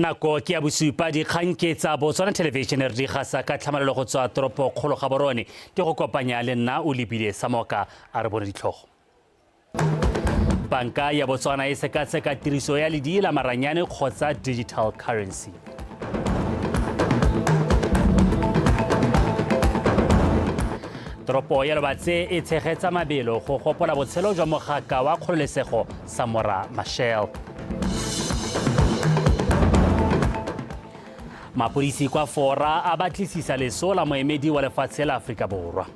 Nako ke ya bosupa, dikgang ke tsa Botswana Television, re di gasa ka tlhamalelo go tswa toropo kgolo Gaborone. Ke go kopanya le nna o lebile Samoka, a re bone ditlhogo. Banka ya Botswana e sekaseka tiriso ya ledi la maranyane kgotsa digital currency. Toropo ya Lobatse e tshegetsa mabelo go gopola botshelo jwa mogaka wa kgololesego Samora Machel. Mapodisi kwa Fora a batlisisa leso la moemedi wa lefatshe la Aforika Borwa.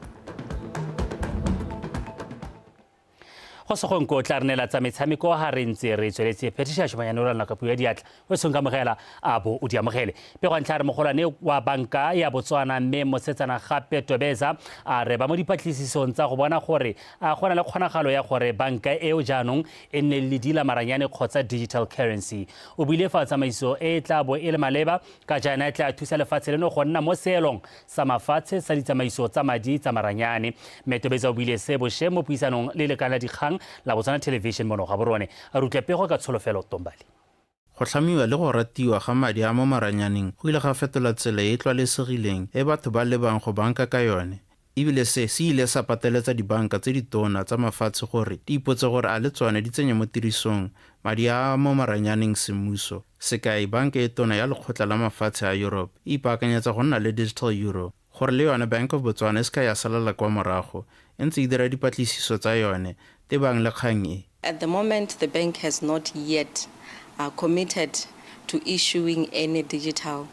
Go segong ko tla re neela tsa metshameko ha re ntse re tsweletse. Patricia Shomanyane o lwana ka puo ya diatla o tshong kamogela a bo o di amogele. Pego ntlha re mogolwane wa banka ya Botswana mme Mosetsana Gape Tobeza a re ba mo dipatlisisong tsa go bona gore a go na le kgonagalo ya gore banka eo jaanong e nne le ledi la maranyane kgotsa digital currency. O buile fa tsamaiso e tla bo e le maleba ka jaana e tla thusa lefatshe leno go nna mo seelong sa mafatshe sa ditsamaiso tsa madi tsa maranyane. Mme Tobetsa o buile se bosheng mo puisanong le lekala la dikgang la Botswana Television mono Gaborone. A re utlwa pego ka Tsholofelo Tombali. Go tlhamiwa le go ratiwa ga madi a mo maranyaneng go ile ga fetola tsela e e tlwaelesegileng e batho ba lebang go banka ka yone, e bile se se ile sa pateletsa dibanka tse ditona tsa mafatshe gore di ipotse gore a le tsone di tsenye mo tirisong madi a a mo maranyaneng semmuso. Sekai, banka e tona ya lekgotla la mafatshe a Europe e ipaakanyetsa go nna le digital euro, gore le yone Bank of Botswana e se ka ya salela kwa morago e ntse e dira dipatlisiso tsa yone tebang le kgang e. At the moment the bank has not yet committed to issuing any digital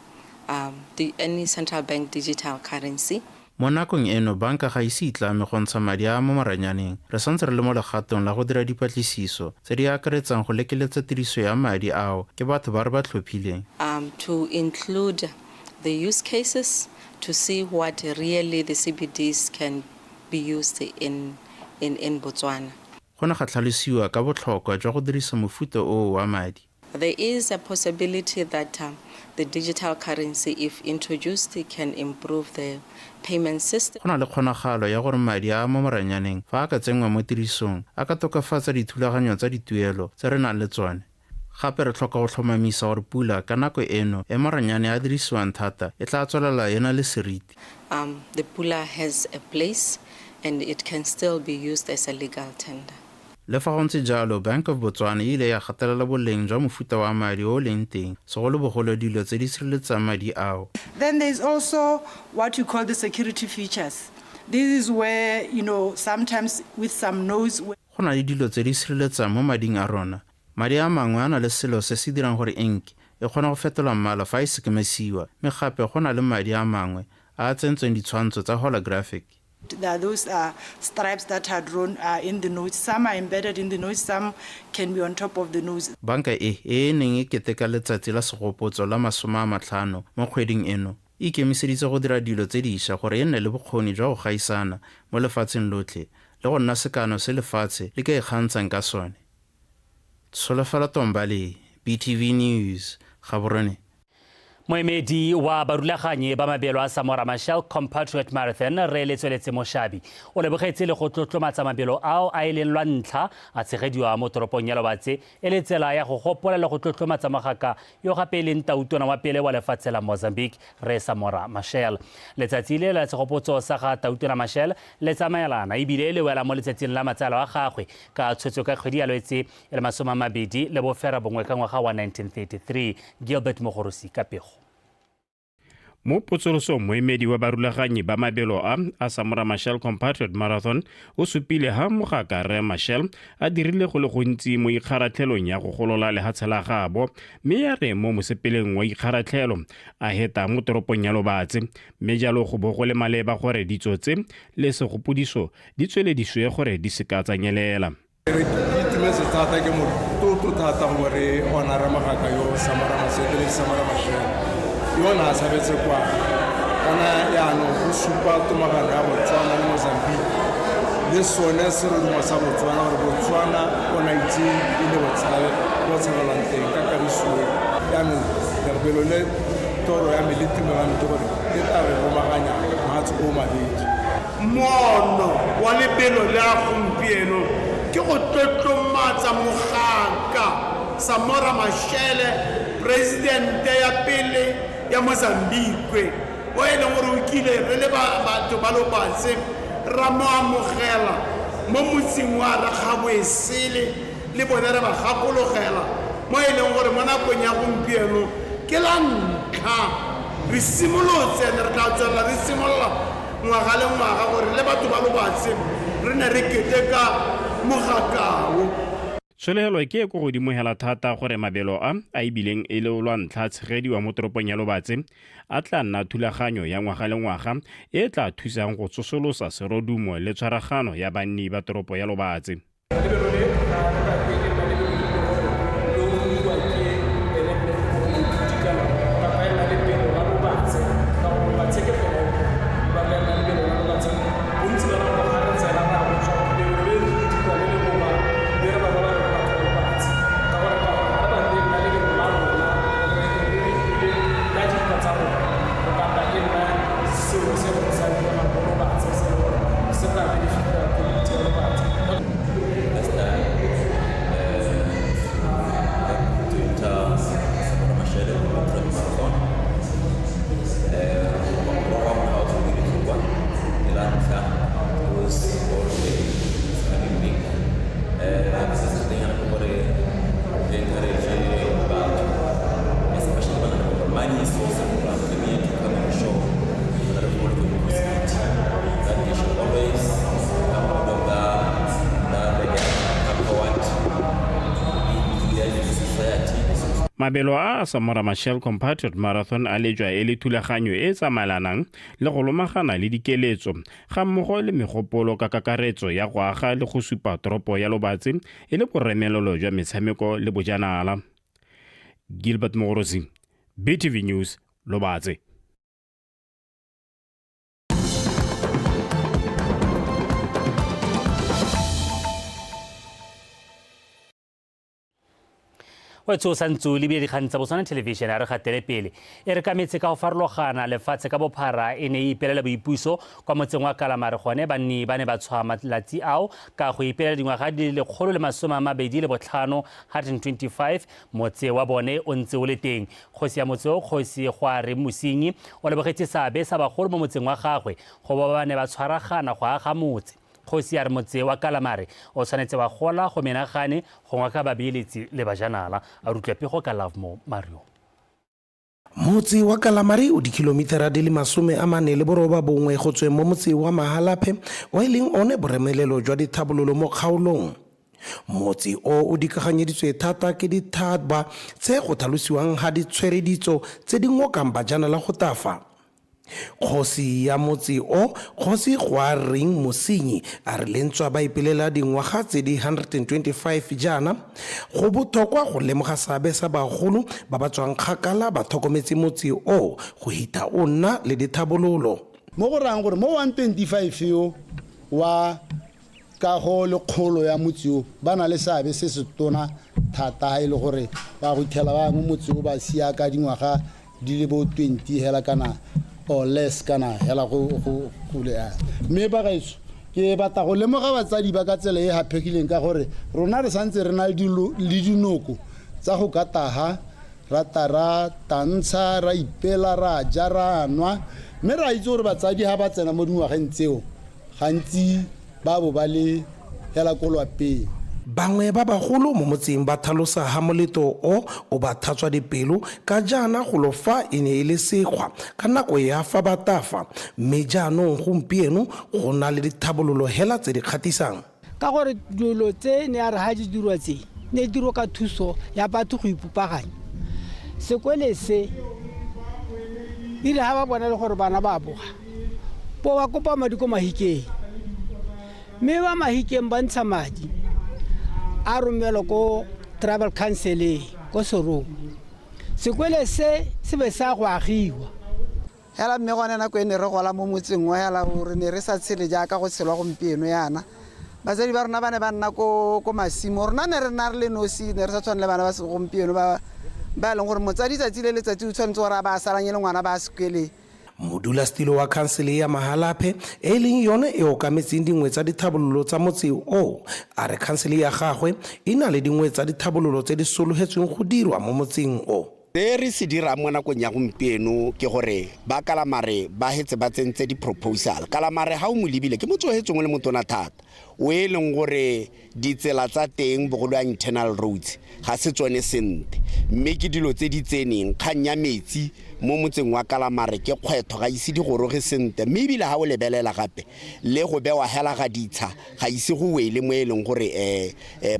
any central bank digital currency. Mo nakong eno, banka ga ise itlame go ntsha madi a a mo maranyaneng. Re santse re le mo legatong la go dira dipatlisiso, tse di akaretsang go lekeletsa tiriso ya madi ao ke batho ba re ba tlhophileng. To include the use cases to see what really the CBDs can be used in in in Botswana. Go ne ga tlhalosiwa ka botlhokwa jwa go dirisa mofuta oo wa madi. There is a possibility that the digital currency if introduced can improve the payment system. Go na le kgonagalo ya gore madi a a mo moranyaneng fa a ka tsenngwa mo tirisong a ka tokafatsa dithulaganyo tsa dituelo tse re nang le tsone. Gape re tlhoka go tlhomamisa gore pula ka nako eno e maranyane a dirisiwang thata e tla tswelela e na le seriti. The pula has a place and it can still be used as a legal tender. Le fa go ntse jalo, Bank of Botswana e ile ya gatelela boleng jwa mofuta wa madi o o leng teng, segolobogolo dilo tse di sireletsang madi ao. Then there is also what you call the security features. This is where, you know, sometimes with some notes. Go na le dilo tse di sireletsang mo mading a rona. Madi a mangwe a na le selo se se dirang gore ink e kgone go fetola mmala fa e sekemesiwa, mme gape go na le madi a mangwe a a tsentsweng ditshwantsho tsa holographic. There are those stripes that are drawn in the notes. Some are embedded in the notes, some can be on top of the notes. Banka e, e e neng e keteka letsatsi la segopotso la 50 mo kgweding eno, e ikemiseditse go dira dilo tse dišwa gore e nne le bokgoni jwa go gaisana mo lefatsheng lotlhe le go nna sekano se lefatshe le ka ikgantshang ka sone. Tsholofelo Tombale, BTV News, Gaborone. Moemedi wa barulaganyi ba mabelo a Samora Machel Compatriot Marathon, Rre Letsweletse Moshabi, o lebogetse le go tlotlomatsa mabelo ao a e leng lwa ntlha a tshegediwa mo toropong ya Lobatse e le tsela ya go gopola le go tlotlomatsa mogaka yo gape e leng tautona wa pele wa lefatshe la Mozambique, Rre Samora Machel. Letsatsi le la segopotso sa ga Tautona Machel le tsamaelana ebile le wela mo letsatsing la matsalo a gagwe ka tshwetso ka kgwedi ya Lwetse e le 29 ka ngwaga wa 1933. Gilbert Mogorosi ka pego. Mo potsolosong moemedi wa barulaganyi ba mabelo a a Samora Machel Compatriot Marathon o supile ha mogaka Rre Machel a dirile go le gontsi mo ikgaratlhelong ya go golola lehatshe la gaabo, mme ya re mo mosepeleng wa ikgaratlhelo a heta mo toropong ya Lobatse, mme jalo go bo go le maleba gore ditso tse le segopodiso di tswelediswe gore di seka tsa nyelela. Re itumetse thata, ke motlotlo thata go bo re honora mogaka yo Samora Machel, Samora Machel yo o ne a tshabetse kwa kana yaanong go supa tomagano ya Botswana le Mozambique le sone serodumo sa Botswana gore Botswana o na itse e le botshabe bo tshabelwang teng ka kagiso. Yaanong lebelo le toro ya me le tumelo ya me ke gore e tla re romaganya mahatshe o mabedi. Moono wa lebelo le a gompieno ke go tlotlomatsa mogaka Samora Machel Presidente ya pele ya Mozambique o e leng gore o kile re le batho ba Lobatse ra mo amogela mo motseng wa Rakgaboesele, le bone re ba gakologela mo e leng gore mo nakong ya gompieno ke la ntlha re simolotse and re tla tswelela re simolola ngwaga le ngwaga gore le batho ba Lobatse re ne re keteka mogakao. Tshologelo ke e ko godimo hela thata gore mabelo a a ebileng e le lwa ntlha tshegediwa mo toropong ya Lobatse a tla nna thulaganyo ya ngwaga le ngwaga e e tla thusang go tsosolosa serodumo le tshwaragano ya banni ba toropo ya Lobatse. Lebelo le ga le ka ke e nna lebelo le le gore le utlwiwa ke ene mme moithuti kana kapa e nna lebelo la Lobatse, ka gore Lobatse ke toropo, ba ka nna lebelo la Lobatse. Bontsi ba nako ga re tsena ra botswa gore lebelo le re le utlwa le le bo mang, mme re ba ba re batho ba Lobatse, ka gore ka gore ga re batle e nna lebelo la rona re re le utlwile ka dinka tsa rona, re batla e nna sengwe se e leng sa direga mo Lobatse, se e leng gore se tla benefita community ya Lobatse. First time to enter Samora Machel Ultra Marathon. Morago ga o tswile ke la ntlha was all the way coming big. Se se teng ke gore re encourage batho, especially bana, gore money is so simple for me to come and show that all the possibility that they should always come out of that they come forward into the society. Mabelo a a Samora Machel Compatriot Marathon a lejwa e le thulaganyo e e tsamaelanang le go lomagana le dikeletso ga mmogo le megopolo ka kakaretso ya go aga le go supa toropo ya Lobatse e le boremelelo jwa metshameko le bojanala. Gilbert Mogorosi, BTV News, Lobatse. Wetso o santse o lebile dikgang tsa Botswana Television. A re gatele pele. E re ka metse ka go farologana lefatshe ka bophara e ne e ipelela boipuso, kwa motseng wa Kalamare gone banni ba ne ba tshwaya malatsi ao ka go ipelela dingwaga di le 125, 125 motse wa bone o ntse o le teng. Kgosi ya motse o, Kgosi Goare Mosenyi, o lebogetse seabe sa bagolo mo motseng wa gagwe go ba ba ne ba tshwaragana go aga motse. Kgosi a re motse wa Kalamare o tshwanetse wa gola go menagane go ngoka babeeletsi le bajanala. A rutlwa pego ka Lovemore Mario. Motse wa Kalamare o dikhilomithara di le 49 go tsweng mo motse wa Mahalapye, o e leng one boremelelo jwa dithabololo mo kgaolong. Motse o o dikaganyeditswe thata ke dithaba tse go tlhalosiwang ga di tshwere ditso tse di ngokang bajanala go tafa. Kgosi ya motse o, Kgosi Goareng Mosenyi, a re lentswa ba ipelela dingwaga tse di 125 jaana, go botlhokwa go lemoga seabe sa bagolo ba ba tswang kgakala ba tlhokometse motse o go hitha o nna le dithabololo. Mo go rayang gore mo 125 yo wa kago le kgolo ya motse o ba na le seabe se se tona thata, ha e le gore ba go ithela ba bangwe motse o ba sia ka dingwaga di le bo 20 hela kana or less kana hela go go go le a. Mme ba gaetsho, ke batla go lemoga batsadi ba ka tsela e haphegileng, ka gore rona re santse re na le dinoko tsa go ka taga ra ta ra tantsha ra ipela ra ja ra nwa, mme ra itse gore batsadi ha ba tsena mo dingwageng tseo gantsi ba bo ba le hela ko lwapeng. Bangwe ba bagolo mo motseng ba tlhalosa ha moleto o o ba thatswa dipelo ka jaana golo fa e ne e le sekgwa ka nako ya fa ba tafa, mme jaanong gompieno go na le dithabololo hela tse di kgatisang. Ka gore dilo tse ne a re ha di dirwa tse ne di dirwa ka thuso ya batho go ipopaganya. Sekole se ile ha ba bona le gore bana ba boga bo ba kopa madi ko Mahikeng, mme ba Mahikeng ba ntsha madi a romelwa ko tribal councileng ko Serong. Sekole se se be sa go agiwa hela, mme gone nako e ne re gola mo motseng o hela re ne re sa tshele jaaka go tshelwa gompieno yana. Batsadi ba rona ba ne ba nna ko masimo, rona ne re nna re le nosi, ne re sa tshwane le bana ba segompieno ba ba e leng gore motsadi tsatsi le letsatsi o tshwanetse gore a ba salanye le ngwana ba sekweleng. Modulasetilo wa khansele ya Mahalapye, e leng yone e okametseng dingwe tsa dithabololo tsa motse o, a re khansele ya gagwe e na le dingwe tsa dithabololo tse di sologetsweng go dirwa mo motseng o. Se re se dirang mo nakong ya gompieno ke gore ba Kalamare ba hetse ba tsentse di-proposal. Kalamare ga o mo lebile ke motse o hetseng o le motona thata, o e leng gore ditsela tsa teng bogolo ya internal roads ga se tsone sentle, mme ke dilo tse di tseneng. Kgang ya metsi mo motseng wa Kalamare ke kgwetho, ga ise di goroge sentle, mme ebile ga o lebelela gape le go bewa hela ga ditsha ga ise go wele mo e leng gore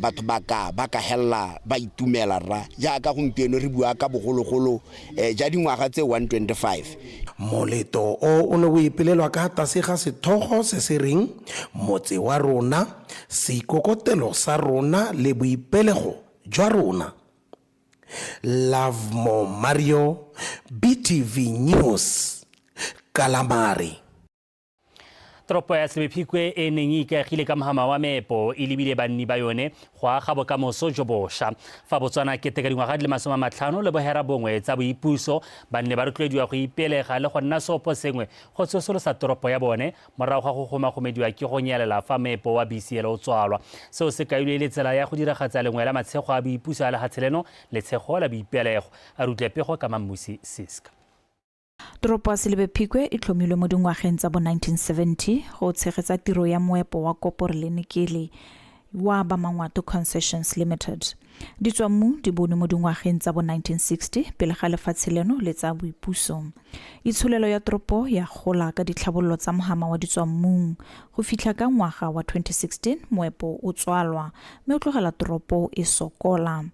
batho ba ka hella ba itumela rra, jaaka gompieno re bua ka bogologolo ja dingwaga tse 125. Moleto o ne o ipelelwa ka tlase ga sethogo se se reng motse wa rona, seikokotelo sa rona le boipelego jwa rona. Lovemore Mario, BTV News, Kalamare. Toropo ya Selebi Phikwe e neng e ikaegile ka mohama wa meepo e lebile banni ba yone go aga bokamoso jo bošwa. Fa Botswana keteka dingwaga di le 59 tsa boipuso, banni ba rotloediwa go ipelega le go nna seopo sengwe go tsosolosa toropo ya bone morago ga go gomagomediwa ke go nyelela fa moepo wa BCL o tswalwa. Seo se kailwe e le tsela ya go diragatsa lengwe la matshego a boipuso a lehatshe leno, letshego la boipelego. A re utlwe pego ka Mammusi Siska. Toropo ya Selebi Phikwe e tlhomilwe mo dingwageng tsa bo 1970 go tshegetsa tiro ya moepo wa kopore le nikele wa Bamangwato Concessions Limited. Ditswammu di bonwe mo dingwageng tsa bo 1960 pele ga lefatshe leno le tsa boipuso. Itsholelo ya toropo ya gola ka ditlhabololo tsa mohama wa ditswammung go fitlha ka ngwaga wa 2016 moepo o tswalwa mme o tlogela toropo e sokola.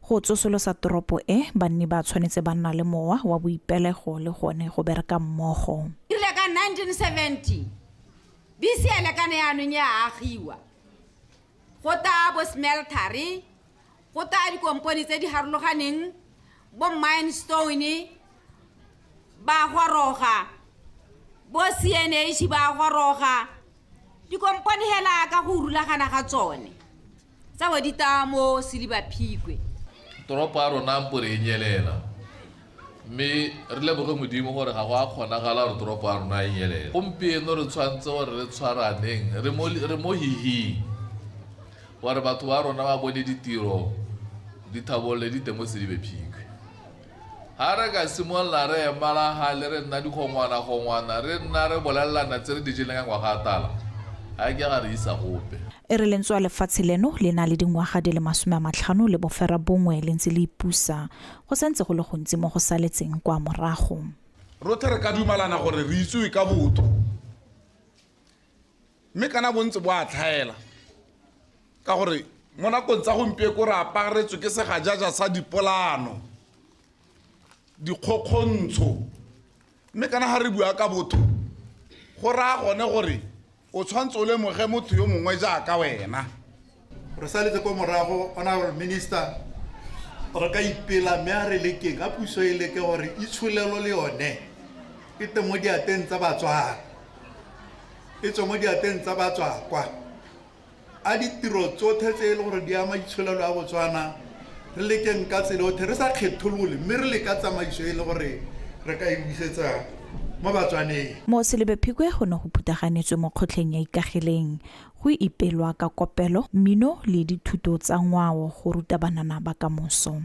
Go tsosolosa toropo e, banni ba tshwanetse ba nna le mowa wa boipelego le gone go bereka mmogo. Erile ka 1970, BCL kana yaanong e a agiwa. Go taa bo smeltery, go taa dikompone tse di harologaneng, bo Minestone ba goroga, bo CNH ba goroga, dikompone hela ka go rulagana ga tsone tsa bo di taa mo Seliba Phikwe. Toropo ya rona mpo re e nyelela, mme re leboge Modimo gore ga go a kgonagala gore toropo ya rona e nyelele. Gompieno re tshwanetse gore re tshwaraneng, re mo hihing gore batho ba rona ba bone ditiro, dithabolole di teng mo Selibe Phikwe. Ha re ka simolola re emala gale re nna digongwana-gongwana, re nna re bolelelana tse re di jeleng ka ngwaga a tala, ga ke ga re isa gope. E re lentswe lefatshe leno le na le dingwaga di le 59 le ntse le ipusa, go santse go le gontsi mo go saletseng kwa morago. Rotlhe re ka dumalana gore re itsewe ka botho, mme kana bontse bo a tlhaela ka gore mo nakong tsa gompieno re aparetswe ke segajaja sa dipolano, dikgokgontsho, mme kana ga re bua ka botho go raya gone gore o tshwanetse o lemoge motho yo mongwe jaaka wena. Re saletse ko morago, Honorable Minister, re ka ipela mme a re lekeng, a puso e leke gore itsholelo le yone e teng mo diateng tsa Batswana, e tswe mo diateng tsa batswakwa. A ditiro tsotlhe tse e le gore di ama itsholelo ya Botswana re lekeng ka tsela otlhe re sa kgetholole, mme re leka tsamaiso e le gore re ka e busetsa mo Batswaneng. Mo Selibe Phikwe go ne go phutaganetswe mo kgotlheng ya Ikageleng go ipelwa ka kopelo, mmino le dithuto tsa ngwao go ruta banana ba kamoso.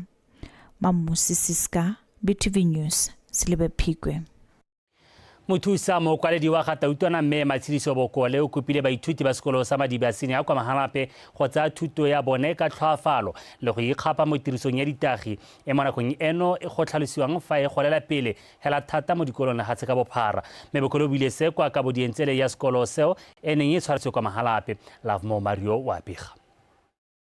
Mammusi Siska, BTV News, Selibe Phikwe. Mothusa mokwaledi wa ga Tautona mme Matshediso Bokole o kopile baithuti ba sekolo sa Madibe a Senior kwa Mahalapye go tsaya thuto ya bone ka tlhoafalo le go ikgapa mo tirisong ya ditagi e mo nakong eno e go tlhalosiwang fa e golela pele hela thata mo dikolong lehatshe ka bophara. Mme Bokole o buile se kwa kabodientsele ya sekolo seo e neng e tshwaretswe kwa Mahalapye. Lovemore Mario o a bega.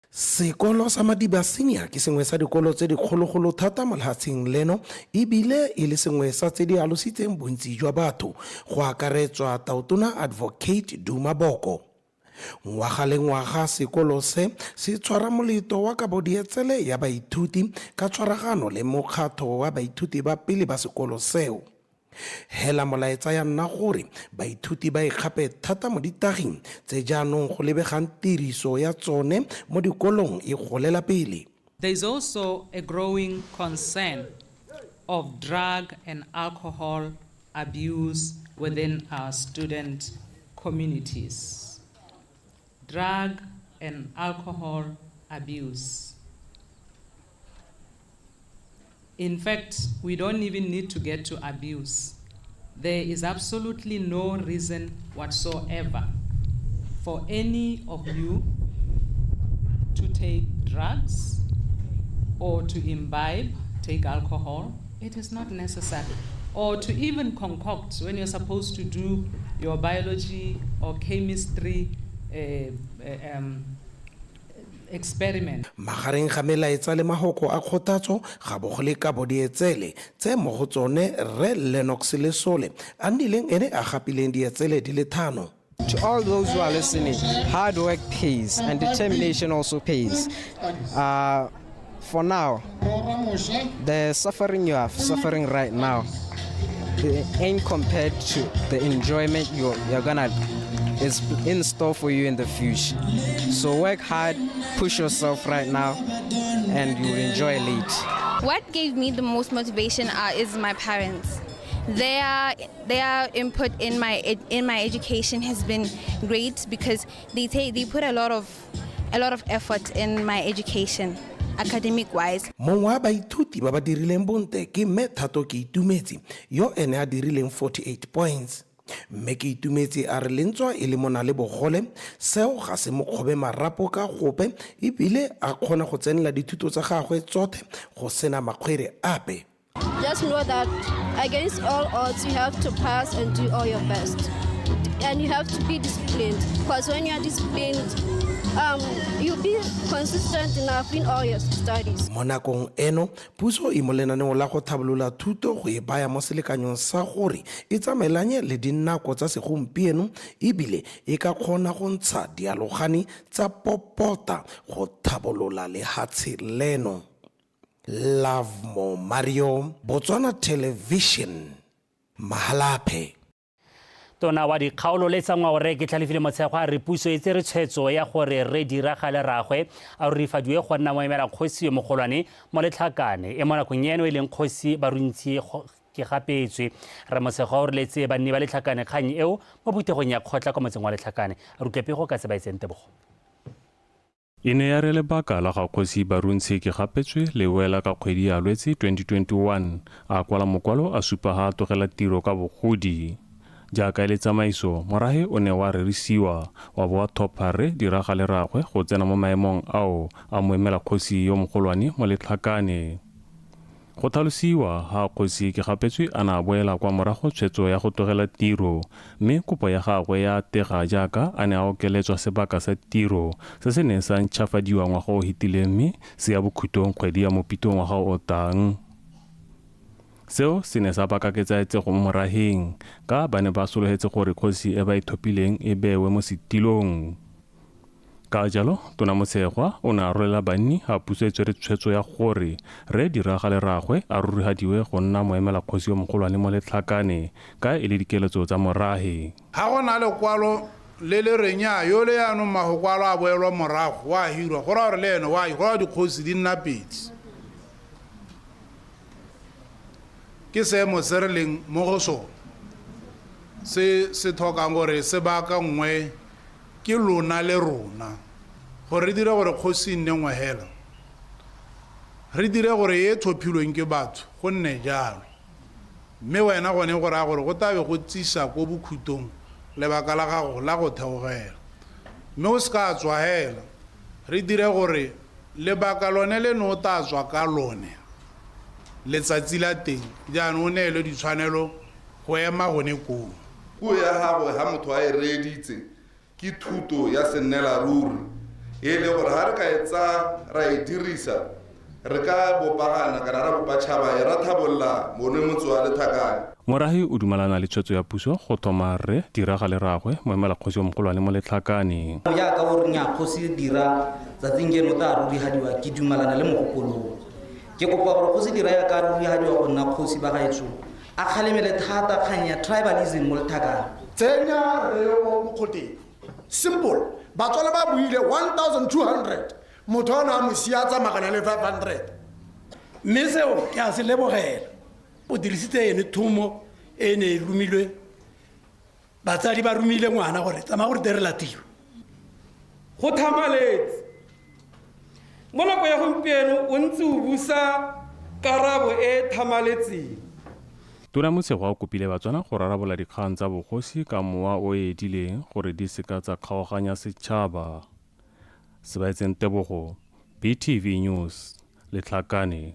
Sekolo sa Madiba Senior ke sengwe sa dikolo tse dikgologolo thata mo lefatsheng leno ebile e le sengwe sa tse di alositseng bontsi jwa batho go akaretswa Tautona Advocate Duma Boko. Ngwaga le ngwaga sekolo se se tshwara moleto wa kabodietsele ya baithuti ka tshwaragano le mokgatho wa baithuti ba pele ba sekolo seo. Hela molaetsa ya nna gore baithuti ba ikgape thata mo ditaging tse jaanong go lebegang tiriso ya tsone mo dikolong e golela pele. There is also a growing concern of drug and alcohol abuse within our student communities. Drug and alcohol abuse. In fact, we don't even need to get to abuse. There is absolutely no reason whatsoever for any of you to take drugs or to imbibe, take alcohol. It is not necessary. Or to even concoct when you're supposed to do your biology or chemistry experiment. Magareng ga melaetsa le mahoko a kgothatso ga bo go le kabo dietsele tse mo go tsone Rre Lennox Lesole a nnileng ene a gapileng dietsele di le thano. To all those who are listening, hard work pays and determination also pays. For now, the suffering you are suffering right now ain't compared to the enjoyment you're going to is in store for you in the future. So work hard, push yourself right now, and you'll enjoy late. What gave me the most motivation is my parents. Their input in my education has been great because they put a lot of effort in my education, academic wise. Mongwe wa baithuti ba ba dirileng bontle ke Mme Thato Keitumetse, yo ene a dirileng 48 points. Mme Keitumetse a re lentswa e le mona le bogole, seo ga se mo kgobe marapo ka gope, ebile a kgona go tsenela dithuto tsa gagwe tsothe go sena makgwere ape. Just know that against all odds, you have to pass and do all your best. And you have to be disciplined, because when you are disciplined, you'll be consistent enough in all your studies. Mo nakong eno, puso e mo lenaneong la go tlhabolola thuto go e baya mo selekanyong sa gore e tsamaelanye le dinako tsa segompieno, ebile e ka kgona go ntsha dialogane tsa popota go tlhabolola lehatshe leno. Lovemore Mario, Botswana Television, Mahalapye. Tona wa dikgaolo le tsa ngwao Rre Ketlhalefile Motshegwa a re puso e tsere tshwetso ya gore re diragale rraagwe a rurifadiwe go nna moemela kgosi yo mogolwane mo Letlhakane e mo nakong eno e leng kgosi Baruntshi Kegapetswe. Rre Motshegwa o roletse banni ba Letlhakane kgang eo mo phuthegong ya kgotla kwa motseng wa Letlhakane. A re utlwe pego ka se ba e tseng Tebogo. E ne ya re lebaka la ga kgosi Baruntshi Kegapetswe le wela ka kgwedi ya Lwetse 2021, a kwala mokwalo a supa ha a tlogela tiro ka bogodi. Jaaka e le tsamaiso, morahe o ne wa rerisiwa, wa bo wa thopha Rre Diragale rraagwe go tsena mo maemong ao a moemela kgosi yo mogolwane mo Letlhakane. Go tlhalosiwa ha kgosi Kegapetswe a ne a boela kwa morago tshwetso ya go tlogela tiro, mme kopo ya gagwe ya tega jaaka a ne a okeletswa sebaka sa tiro se se neng sa ntšhafadiwa ngwaga o fetileng mme se ya bokhutong kgwedi ya Mopitlo ngwaga o tlang. Seo se ne sa baka ketsaetsego mo moraheng, ka ba ne ba sologetse gore kgosi e ba e thopileng e bewe mo setilong. Ka jalo, Tona Motshegwa o ne a rolela banni ha puso e tswere tshwetso ya gore Rre Diragale rraagwe a rurihadiwe go nna moemela kgosi yo mogolwane mo Letlhakane, ka e le dikeletso tsa morahe. Ha go na lekwalo le le reng ya yo le yaanong magokwalo a boelwa morago, wa hirwa, go raya gore le ene wa hirwa, dikgosi di nna pedi. Ke seemo se re leng mo go sone, se se tlhokang gore se baakangwe ke lona le rona, gore re dire gore kgosi e nne nngwe hela, re dire gore e tlhophilweng ke batho go nne jalo. Mme wena gone go raya gore go tlabe go tsisa ko bokhutong lebaka la gago la go theogela, mme o se ka tswa hela, re dire gore lebaka lone le ne o tla tswa ka lone letsatsi la teng, jaanong o neelwe ditshwanelo go ema gone koo. Puo ya gagwe ha motho a e reeditse ke thuto ya sennela ruri, e le gore ha re ka e tsaya ra e dirisa, re ka bopagana kana ra bopa tšhaba e ra tlhabolola mone motse wa Lethakane. Morahi o dumalana le tshwetso ya puso go thoma Rre Diragale rraagwe moemela kgosi yo mogolwane mo Letlhakane. Jaaka o re nya kgosi dira tsatsing jeno tla rurihadiwa, ke dumalana le mogopolong. Ke kopa gore kgosi dira ya ka rurihadiwa go nna kgosi ba gaetsho, a kgalemele thata kgang ya tribalism mo Lethakane. Tsenya rre o mo kgoteng. Simple. Batswana ba buile 1200, motho a ne a mo sia a tsamagana le 500. Mme seo ke a se lebogela. O dirisitse ene thomo e ne e romilwe, batsadi ba romile ngwana gore tsamaya gore direla tiro. Go thamaletse. Mo nako ya gompieno o ntse o busa Karabo e e tlhamaletseng. Tona Motshegwa o kopile Batswana go rarabola dikgang tsa bogosi ka mowa o e edileng gore di seka tsa kgaoganya setšhaba. Sebaetseng Tebogo, BTV News, Letlhakane.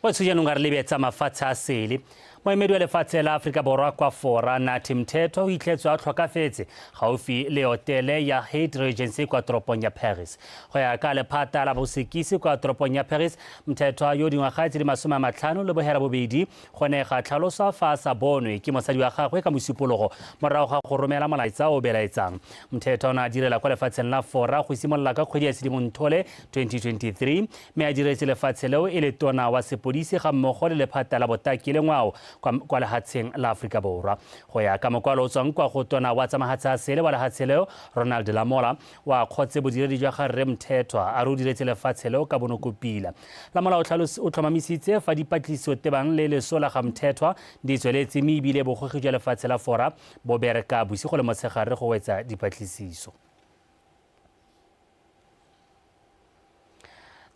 Wetsho jaanong a re lebetsa mafatshe a sele. Moemedi wa lefatshe la Aforika Borwa kwa Fora, Nathi Mthethwa, o itlhetswe a tlhokafetse gaufi le hotele ya Hyatt Regency kwa toropong ya Paris. Go ya ka lephata la bosekisi kwa toropong ya Paris, Mthethwa yo dingwaga tse di 58 go ne ga tlhaloswa fa a sa bonwe ke mosadi wa gagwe ka Mosupologo morago ga go romela molaetsa o belaetsang. Mthethwa o ne a direla kwa lefatsheng la Fora go simolola ka kgwedi ya Sedimonthole 2023 mme a diretse lefatshe leo e le tona wa sepodisi ga mmogo le lephata la botaki le ngwao kwa lehatsheng la Aforika Borwa. Go ya ka mokwalo o tswang kwa go tona wa tsa mahatshe a sele wa lehatshe leo, Ronald Lamola, wa kgotse bodiredi jwa ga Rre Mthethwa a re o diretse lefatshe leo ka bonokopila. Lamola o tlhomamisitse fa dipatlisiso tebang le leso la ga Mthethwa di tsweletse mme ebile bogogi jwa lefatshe la Fora bo bereka bosigo le motshegare go wetsa dipatlisiso.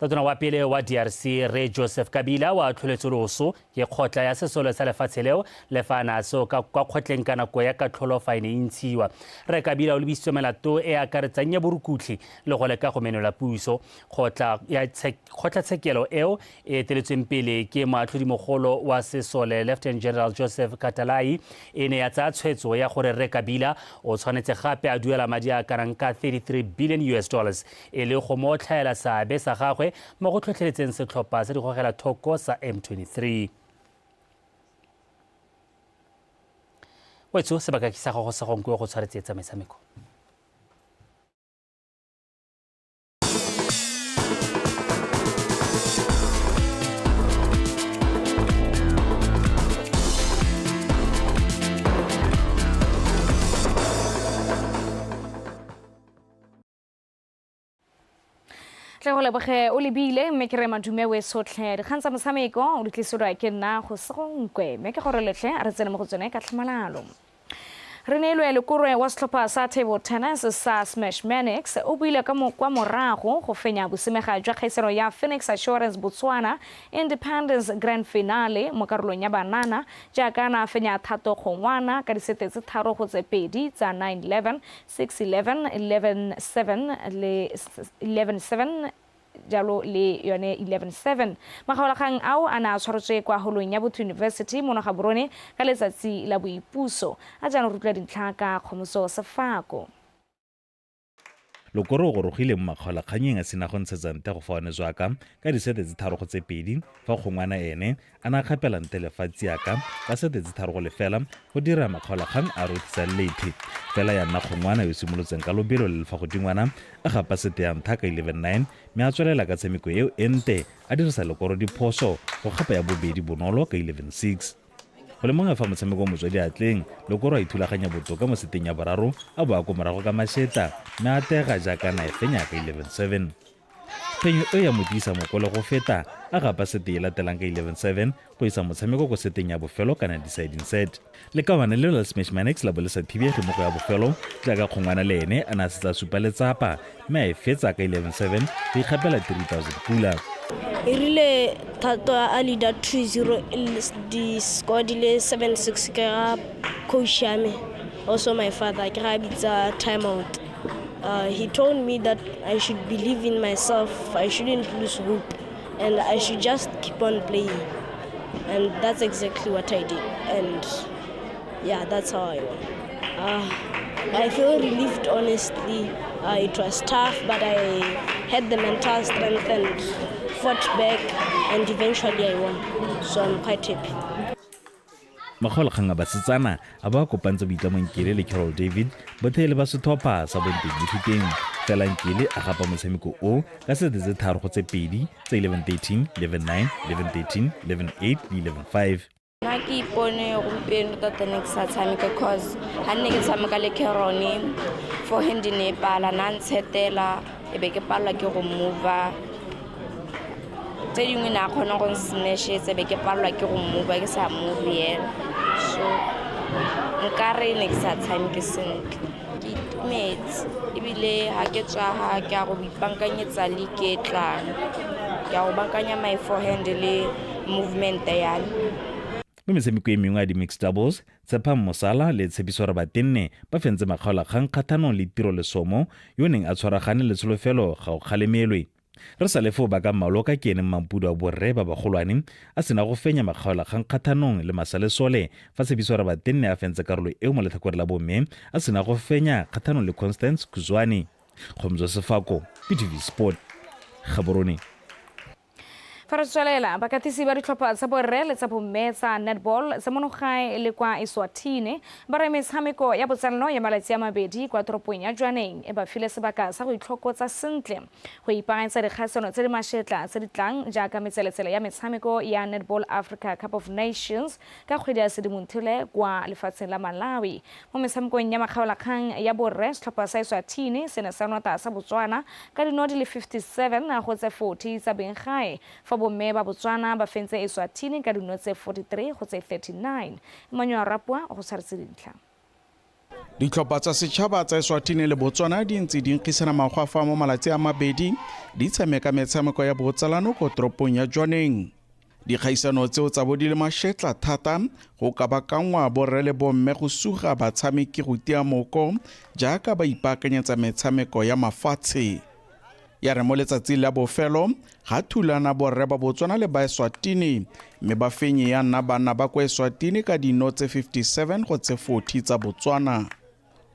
Tatona wa pele wa DRC Rre Joseph Kabila wa atlholetswe loso ke kgotla ya sesole sa lefatshe leo le fa a ne a seo ka kwa kgotleng ka nako ya katlholo fa e ne e ntshiwa. Rre Kabila o lebisitswe melato e akaretsang ya borukutlhi le go leka go menola puso. Kgotlatshekelo eo e eteletsweng pele ke moatlhodimogolo wa sesole Lieutenant General Joseph Katalai e ne ya tsaya tshwetso ya gore Rre Kabila o tshwanetse gape a duela madi a kanang ka 33 billion US dollars e le go mo otlhaela seabe sa gagwe mo go tlhotlheletseng setlhopha sa digogela thoko sa M23. Wetso sebaka ke sa gago sa gonko go tshwaretse tsa metshameko. Tle go leboge o lebile mme ke re madume we sotlhe dikgang tsa motshameko o di tliselwa ke nna go segonkwe mme ke gore letlhe a re tsene mo go tsone ka tlhamalalo. Re neilwe Lekorwe wa setlhopha sa table tennis sa Smash Manix o buile ka kwa morago go fenya bosimega jwa kgaisano ya Phoenix Assurance Botswana Independence Grand Finale mo karolong ya banana jaaka a ne a fenya Thato Kgongwana ka disete tse 3-2 tsa 9-11, 6-11, 11-7 le 11-7 jalo le yone 11-7. Makgaolakgang ao a ne a tshwaretswe kwa holong ya Botho University mono Gaborone ka letsatsi la boipuso. A jaanong re utlwa dintlha ka Kgomoso Sefako. Lokoro o gorogile mo makgaolakgannyeng a sena go ntshetsa nte go fa one zwaka ka disete tse 3-2 fa Kgongwana ene a ne a kgapela nte lefatshe aka ka sete tse 3-0 go dira makgaolakgang a rothisang lethe. Fela ya nna Kgongwana yo simolotseng ka lobelo le le fa godingwana a gapa sete ya ntlha ka 11-9 mme a tswelela ka tshameko eo e nte a dirisa Lekoro diphoso go gapa ya bobedi bonolo ka 11-6. Go lemoga fa motshameko o motswa diatleng, Lekoro a ithulaganya botoka mo seteng ya boraro a bo a ko morago ka mašetla mme a tega jaaka na e fenya ka 11-7. Phenyo e ya mo tiisa moko le go feta a gapa sete e latelang ka 11-7 go isa motshameko ko seteng ya bofelo kana deciding set. Lekawana leo la Smash Manix la bo le sa thibege mo go ya bofelo jaaka Kgongwana le ene a ne a setse a supa letsapa mme a e fetsa ka 11-7 go ikgapela 3000 pula. E rile Thato a leader 2-0 di score di le 7-6 ke ga coach ya me, also my father, ke ga bitsa time out. He told me that I should believe in myself, I shouldn't lose hope, and I should just keep on playing. And that's exactly what I did. And yeah, that's how I won. I feel relieved, honestly. It was tough, but I had the mental strength and fought back, and eventually I won. So I'm quite happy. Makgaolakgang a basetsana a ba kopantse Boitlamo Nkele le Carol David bothe le ba setlhopha sa Bonteng Ithuteng. Fela Nkele a gapa motshameko o ka sete tse 3-2 tse 11-13, 11-9, 11-13, 11-8 le 11-5. Nna ke ipone gompieno tota ne ke sa tshameka cause ga nne ke tshameka le Carone forehand ne e pala na ntshetela e be ke palelwa ke go mova tse dingwe ne a kgona go nsmashetsa be ke palelwa ke go mova ke sa move yela, so nkare ne ke sa tshameke sentle. Ke Itumetse ebile ga ke tswa ga ke a go ipankanyetsa league e tlang. Ke a go bankanya my forehand le movement ya me. Mo metshameko e mengwe ya di-mixed doubles, Tshepang Mosala le Tshepiso Rabatenne ba fentse makgaolakgang kgathanong le Tiro Lesomo yo o neng a tshwaragane le Tsholofelo Gaokgalemelwe. Re sa le foo Bakang Maloka ke ene mmampudu wa borre ba bagolwane a sena go fenya makgaolakgang kgathanong le Masalesole fa Tshepiso Rabatenne a fentse karolo eo mo letlhakore la bomme a sena go fenya kgathanong le Constance Kuzwane. Kgomzo Sefako, BTV Sport, Gaborone. Fa re tswelela, bakatisi ba ditlhopha tsa borre le tsa bomme tsa netball tsa mono gae le kwa Eswatini ba re metshameko ya botsalano ya malatsi a mabedi kwa toropong ya Jwaneng e ba file sebaka sa go itlhokotsa sentle go ipaakanyetsa dikgaisano tse di mashetla tse di tlang jaaka metseletsele ya metshameko ya Netball Africa Cup of Nations ka kgwedi ya Sedimonthole kwa lefatsheng la Malawi. Mo metshamekong ya makgaolakgang ya borre, setlhopha sa Eswatini se ne sa nota sa Botswana ka dino di le 57 go tse 40 tsa beng gae, fa bomme ba Botswana ba fentse Eswatini ka dino tse 43 go tse 39. Emmanuel Rapua o go tshwaretse dintlha. Ditlhopha tsa setšhaba tsa Eswatini le Botswana di ntse di nkgisana magwafa mo malatsi a mabedi di tshameka metshameko ya botsalano ko toropong ya Jwaneng. Dikgaisano tseo tsa bo di le mashetla thata go kabakangwa borre le bomme go suga batshameki go tia moko jaaka ba ipaakanyetsa metshameko ya mafatshe. Ya re mo letsatsing la bofelo ga thulana borre ba Botswana le ba Eswatini mme ba fenye ya nna banna ba kwa Eswatini ka dino tse 57 go tse 40 tsa Botswana.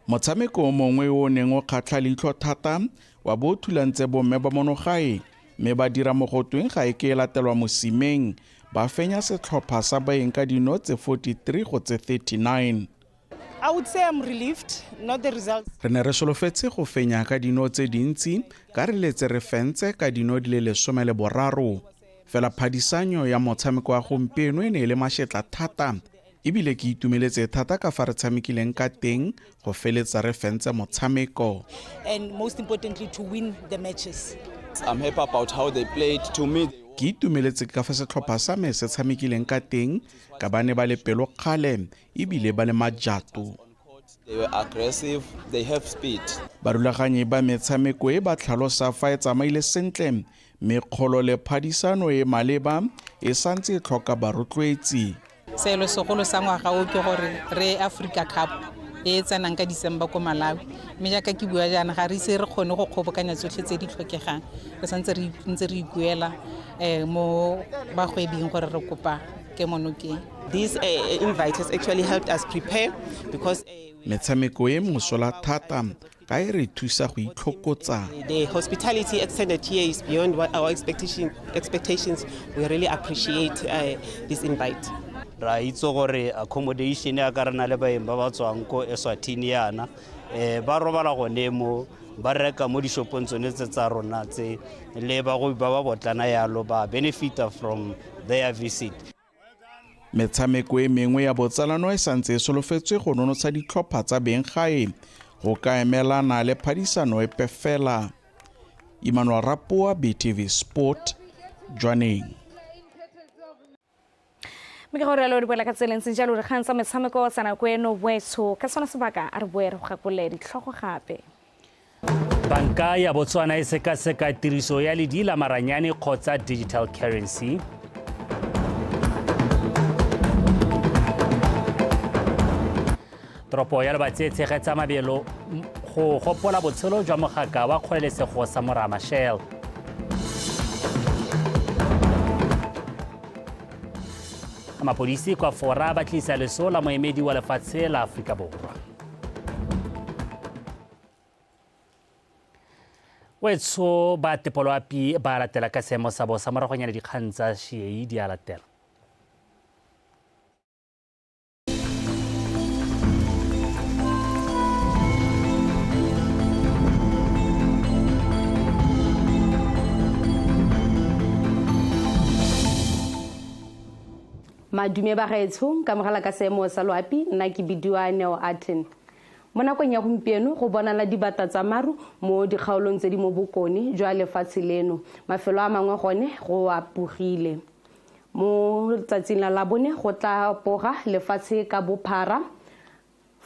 Motshameko o mongwe o o neng o kgatlha leitlho thata wa bo o thulantse bomme ba monogae mme ba dira mo gotweng ga e ke e latelwa mosimeng ba fenya setlhopha sa baeng ka dino tse 43 go tse 39. I would say I'm relieved, not the results. Re ne re solofetse go fenya ka dino tse dintsi ka re letse re fentse ka dino di le 13. Fela phadisanyo ya motshameko wa gompieno e ne e le mashetla thata ebile ke itumeletse thata ka fa re tshamekileng ka teng go feletsa re fentse motshameko. And most importantly to win the matches. I'm happy about how they played. To me, Ke itumeletse ka fa setlhopha sa me se tshamekileng ka teng ka ba ne ba le pelokgale ebile ba le majato. They were aggressive, they have speed. Barulaganyi ba metshameko e ba tlhalosa fa e tsamaile sentle mme kgolo le phadisano e maleba e santse e tlhoka barotloetsi. Seelo segolo sa ngwaga o ke gore re Africa Cup e e tsenang ka December ko Malawi mme jaaka ke bua jaana ga re ise re kgone go kgobokanya tsotlhe tse di tlhokegang re santse re ntse re ikuela mo bagwebing gore re kopa kemonokeng. This invite has actually helped us prepare because Metshameko e mosola thata ka e re thusa go itlhokotsa. The hospitality extended here is beyond what our expectations. We really appreciate this invite. Ra itse gore accommodation ya ka re na le baeng ba ba tswang ko Eswatini yana, ba robala gone mo, ba reka mo dishopong tsone tse tsa rona tse, le bagwebi ba ba botlana yalo ba benefita from their visit. Metshameko e mengwe ya botsalano e santse e solofetswe go nonotsha ditlhopha tsa beng gae go ka emelana le phadisano epe fela. Emmanuel Rapoa, BTV Sport, Jwaneng. Mme ke gore yalo di boela ka tsela e ntseng jalo dikgang tsa metshameko tsa nako eno boetsho ka sone sebaka a re boe re go gakolole ditlhogo gape. Banka ya Botswana e sekaseka tiriso ya ledi la maranyane kgotsa digital currency. Toropo ya Lobatse e tshegetsa mabelo go gopola botshelo jwa mogaka wa kgololesego Samora Machel. Mapodisi kwa Fora ba tlisa leso la moemedi wa lefatshe la Aforika Borwa. Wetsho ba tepoloapi ba latela ka seemo sa bosa moragonyana dikgang tsa Shiei di a latela. Madume bagaetsho, ka mogala ka seemo sa loapi, nna ke bidiwa Neo Aten. Mo nakong ya gompieno go bonala dibata tsa maru mo dikgaolong tse di mo bokone jwa lefatshe leno. Mafelo a mangwe gone go apogile. Mo letsatsing la Labone go tla poga lefatshe ka bophara.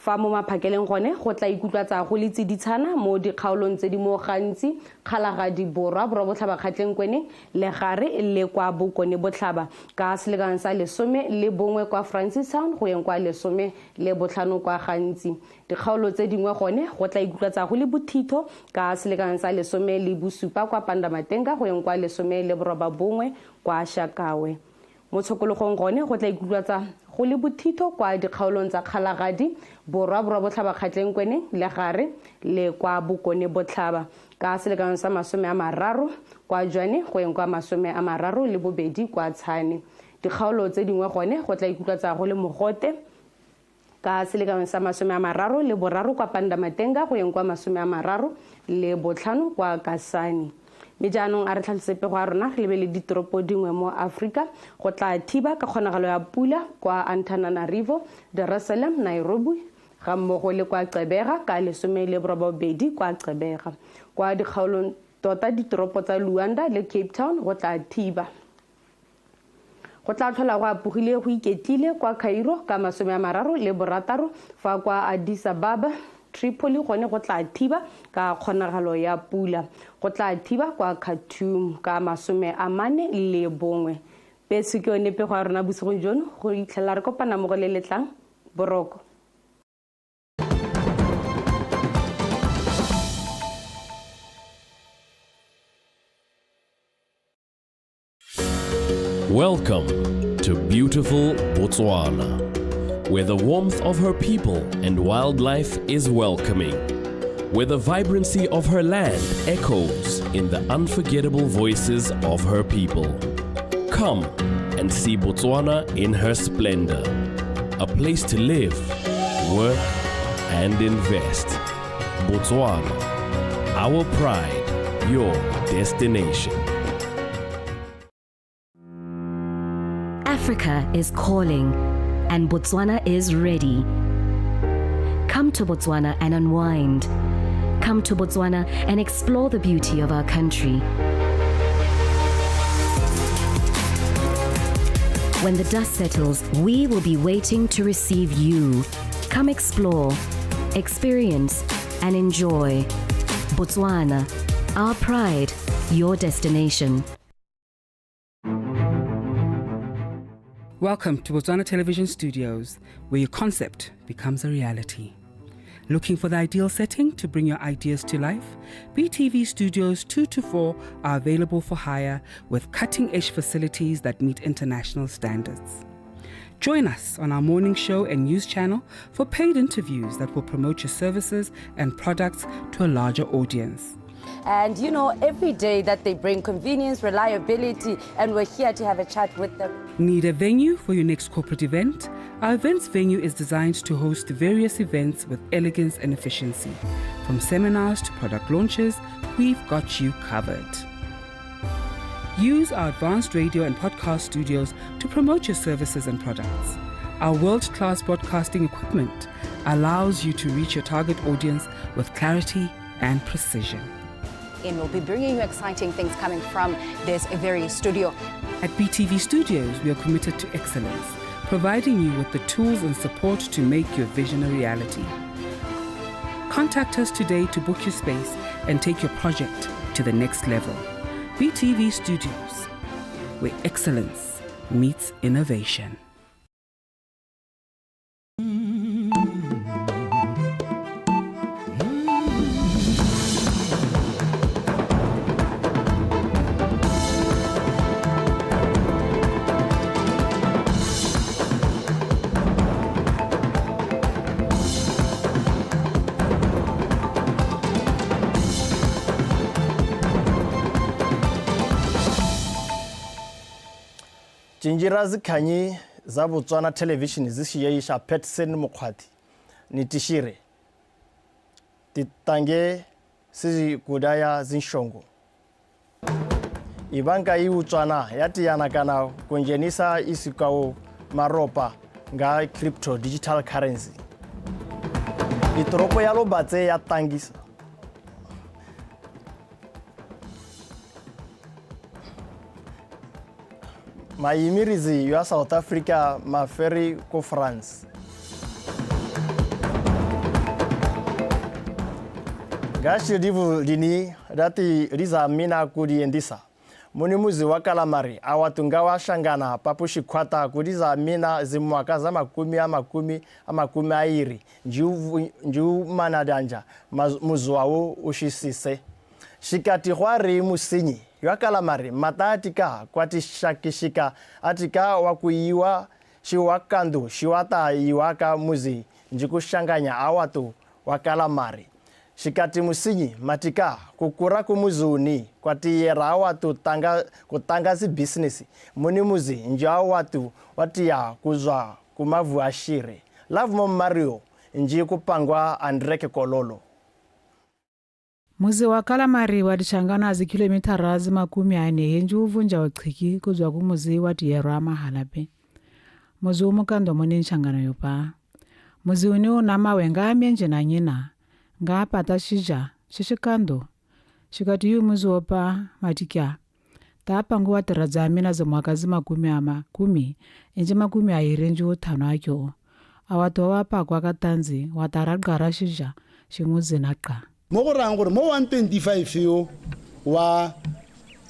Fa mo maphakeleng gone go tla ikutlwatsa go le tsiditshana mo dikgaolong tse di mo gantsi Kgalagadi Borwa, Borwa Botlhaba Kgatleng Kweneng, Legare le kwa Bokone Botlhaba ka selekanyo sa 11 kwa Francistown go yeng kwa 15 kwa Gantsi. Dikgaolo tse dingwe gone go tla ikutlwatsa go le bothitho ka selekanyo sa 17 kwa Pandamatenga go yeng kwa 19 kwa Shakawe. Mo tshokologong gone go tla ikutlwatsa go le bothitho kwa dikgaolong tsa Kgalagadi, Borwa, Borwa Botlhaba Kgatleng Kweneng, Legare le kwa Bokone Botlhaba ka selekanyo sa 30 kwa Jwaneng go yeng kwa 32 kwa Tshane. Dikgaolo tse dingwe gone go tla ikutlwatsa go le mogote ka selekanyo sa 33 kwa Pandamatenga go yeng kwa 35 kwa Kasane. Mme jaanong a re tlhalose pego ya rona re lebele ditoropo dingwe mo Aforika go tla thiba ka kgonagalo ya pula kwa Antananarivo, Dar es Salaam, Nairobi ga mmogo le kwa Gqeberha ka 18 kwa Gqeberha. Kwa dikgaolong tota ditoropo tsa Luanda le Cape Town go tla thiba. Go tla tlhola go apogile go iketlile kwa Cairo ka 36 fa kwa Addis Ababa, Tripoli gone go tla thiba ka kgonagalo ya pula. Go tla thiba kwa Khartoum ka 41. Peso ke yone pego ya rona bosigong jono go itlhela re kopana mo go le letlang boroko. Welcome to beautiful Botswana, where the warmth of her people and wildlife is welcoming, where the vibrancy of her land echoes in the unforgettable voices of her people. Come and see Botswana in her splendor, a place to live, work, and invest. Botswana, our pride, your destination. Africa is calling, and Botswana is ready. Come to Botswana and unwind. Come to Botswana and explore the beauty of our country. When the dust settles, we will be waiting to receive you. Come explore, experience, and enjoy. Botswana, our pride, your destination. Welcome to Botswana Television Studios, where your concept becomes a reality. Looking for the ideal setting to bring your ideas to life? BTV Studios 2 to 4 are available for hire with cutting edge facilities that meet international standards. Join us on our morning show and news channel for paid interviews that will promote your services and products to a larger audience. And you know, every day that they bring convenience, reliability, and we're here to have a chat with them. Need a venue for your next corporate event? Our events venue is designed to host various events with elegance and efficiency. From seminars to product launches, we've got you covered. Use our advanced radio and podcast studios to promote your services and products. Our world class broadcasting equipment allows you to reach your target audience with clarity and precision. And we'll be bringing you exciting things coming from this very studio. At BTV Studios, we are committed to excellence, providing you with the tools and support to make your vision a reality. Contact us today to book your space and take your project to the next level. BTV Studios, where excellence meets innovation. Cinjira zikhanyi za Botswana Television zishiyeisha Patson Mokgwathi nitishire titange sizikudaya zinshongo ibanka iutswana yatiyana kana kungenisa isikawo maropa nga crypto digital currency itoropo ya Lobatse ya tangisa Mayimirizi ya South Africa maferi ko France. Gashi livu lini lati lizamina kuliendisa munimuzi wa Kalamare awatunga wa shangana papuxikhwata kulizamina zimwaka za makumi a makumi a makumi airi njiumanadanja muzuwawu uxisise xikati gwa ri musinyi ywa Kalamare mata atika kwatixakixika atika wa kuyiwa xiwakandu xiwata yiwa ka muzi njikuxanganya awatu wa Kalamare xikati musinyi matika kukura kumuzuni kwatiyera awatu tanga kutanga zibisinesi muni muzi nji awatu watiya kuzwa kumavu axire Lovemore Mario nji kupangwa Andreke Kololo. Muzi wa Kalamare wa dixangana zikilomitara zimakumi ane nji uvunja waqhiki kuzwa kumuzi wa tiyerwa Mahalape. Muzi umukando muni nxangano yopa. Muzi uni una mawe nga amenje na nyina nga apata xija xixikando xikati yu muzi wopa matikya taapangu wa tirha dza mina zimwaka zimakumi a makumi enje makumi airi nji uthanu akyo awatu wa pakwa ka tanzi wa tara qara xija ximuzi na qa mo go rayang gore mo 125 yo wa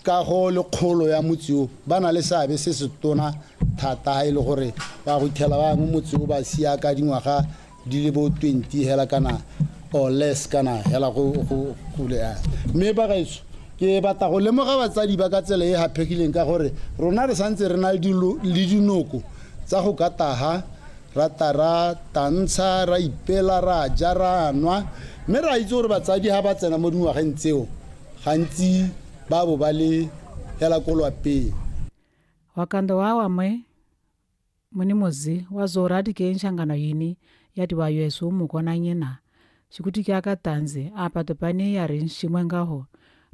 kago le kgolo ya motse o ba na le seabe se se tona thata ha e le gore ba go ithela ba mo motse o ba sia ka dingwaga di le bo 20 hela kana or less kana hela go go go le a mme ba gaetso ke batla go lemoga batsadi ba ka tsela e haphegileng ka gore rona re santse re na le dinoko tsa go ka taha ra tara tantsha ra ipela ra ja ra nwa mme ra itse gore batsadi ha ba tsena mo dingwageng tseo gantsi ba bo ba le hela ko lwapeng. Wakando wa wamwe muni muzi wa zora dike nxangano yini ya tiwa yesu mukona nyina xikuti kya ka tanzi apa topane ya ri nximwe ngaho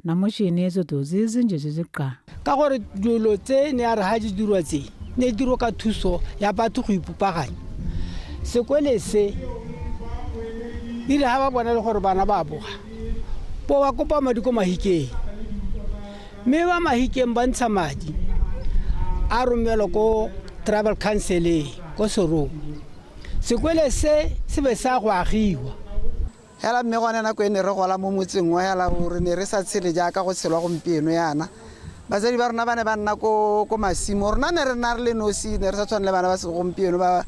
na muxini etso to zizinje ziziqa ka gore dilo tse ne a re ha di dirwa tse ne dirwa ka thuso ya batho go ipopaganya sekole se dire ha ba bona le gore bana ba boga bo ba kopa madi ko Mahikeng mme ba Mahikeng ba ntsha madi a romelwa ko travel council ko Sorong sekole se se be sa go agiwa hela mme gone nako e ne re gola mo motseng wa hela gore ne re sa tshele jaaka go tshelwa gompieno yana batsadi ba rona ba ne ba nna ko masimo rona ne re nna re le nosi ne re sa tshwane le bana ba segompieno ba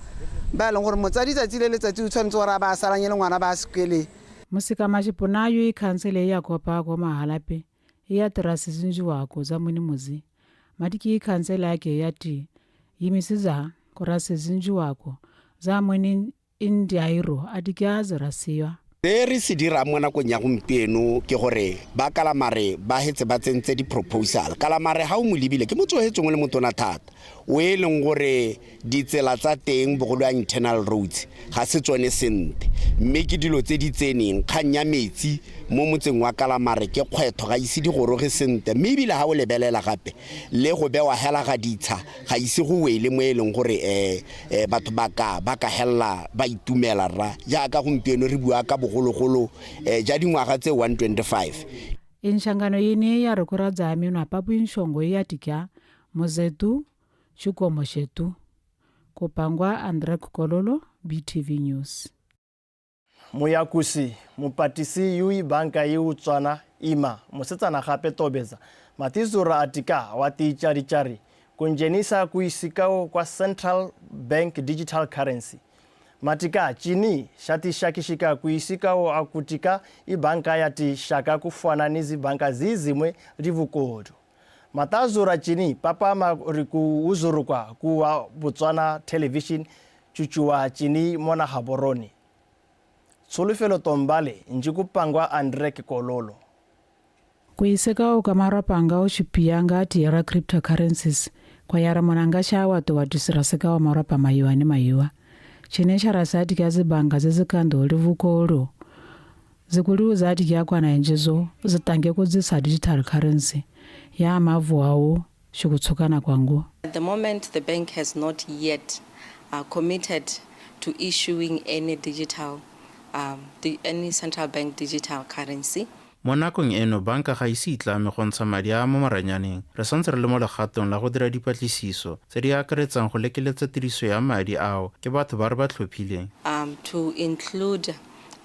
ba leng gore motsadi tsatsi le letsatsi o tshwanetse gore a ba salanye le ngwana ba sekwele. Musika maxipuna yu ikhansele ya kopa ko Mahalape ya tirhasi zinjiwako za muni muzi matiki ikhansele yake ya ti yimisiza kurasi zinjiwako za muni indiairo adikya zirasiwa. Se re se dirang mo nakong ya gompieno ke gore ba Kalamare ba hetse ba tsentse di-proposal. Kalamare ha o mo lebile ke motse o hetseng o le motona thata o e leng gore ditsela tsa teng bogolo ya internal roads ga se tsone sentle mme ke dilo tse di tseneng kgang ya metsi mo motseng wa Kalamare ke kgwetho ga ise di goroge sentle mme ebile ha o lebelela gape le go bewa hela ga ditsha ga ise go wele mo e leng gore batho ba ka hella ba itumela rra jaaka gompieno re bua ka bogologolo ja dingwaga tse 125. Inxangano yini ya ri ku ra dzaha minwa papu inxongo ya tikya muzetu xikomo xetu kupangwa Andrek Kololo BTV News. Moyakusi mopatisi yui banka e utswana ima mosetsana gape tobetsa Matizura atika wa titšaritšari kunjenisa kuisikao kwa Central Bank Digital Currency matika chini xatixakixika kuisikao akutika ibanka ya tixaka kufana zibanka zizimwe livukodo matazura chini papa ri ku uzurukwa kuwa Botswana Television chuchuwa chini mona Gaborone Tsholofelo Tombale nji kupangwa Andrek Kololo. Kuisekao ka marapanga o xipiyanga tiyera cryptocurrencies kwa yara monanga xa wato wa tisirasekao marapa mayiwa ni mayiwa chine xa rasati kya zibanga zezikando livukolo zikuliu zati kya kwana enjezo zitange kudzisa digital currency ya mavu awo xikutsukana kwangu. At the moment the bank has not yet committed to issuing any digital any central bank digital currency. Mo nakong eno banka ga ise itlame go ntsha madi a mo maranyaneng re santse re le mo legatong la go dira dipatlisiso tse di akaretsang go lekeletsa tiriso ya madi ao ke batho ba re ba tlhophileng. To include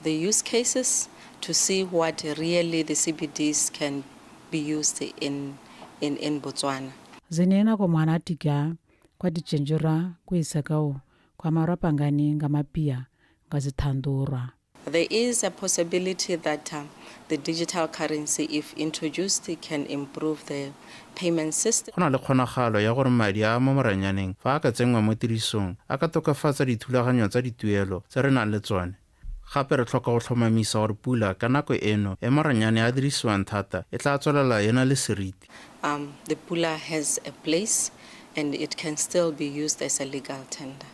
the use cases, to see what really the CBDs can be used in, in, in Botswana. Zinena komwana atika kwa dichenjera kuisakao kwa marapangani nga mapia nga zithandurwa. There is a possibility that the digital currency, if introduced, can improve the payment system. Go na le kgonagalo ya gore madi a mo moranyaneng fa a ka tsenngwa mo tirisong a ka tokafatsa dithulaganyo tsa dituelo tse re nang le tsone. Gape re tlhoka go tlhomamisa gore pula ka nako eno e maranyane a dirisiwang thata e tla tswelela e na le seriti. The pula has a place and it can still be used as a legal tender.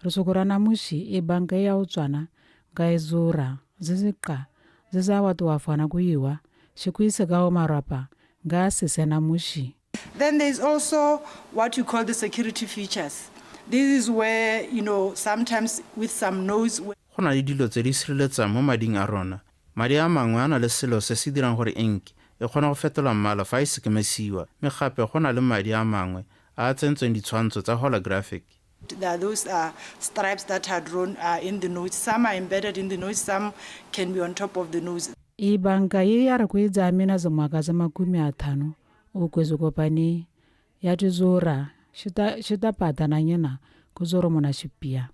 Re sokorana muši e banka ya utswana nga izura ziziqa zizawatu wafana kuyiwa xikuisekawo marapa nga sisena muši. Then there's also what you call the security features. This is where, you know, sometimes with some notes. Go na le dilo tse di sireletsang mo mading a rona. Madi a mangwe a na le selo se se dirang gore ink e kgona go fetola mmala fa e sekemesiwa, mme gape go na le madi a mangwe a a tsentsweng ditshwantsho tsa holographic. There are those stripes that are drawn in the notes. Some are embedded in the notes, some can be on top of the notes. E banka ye ya re go examina zimwaka za 50 o kwezi kopani ya tizura xita pata na nyina ku zoro mona xipia.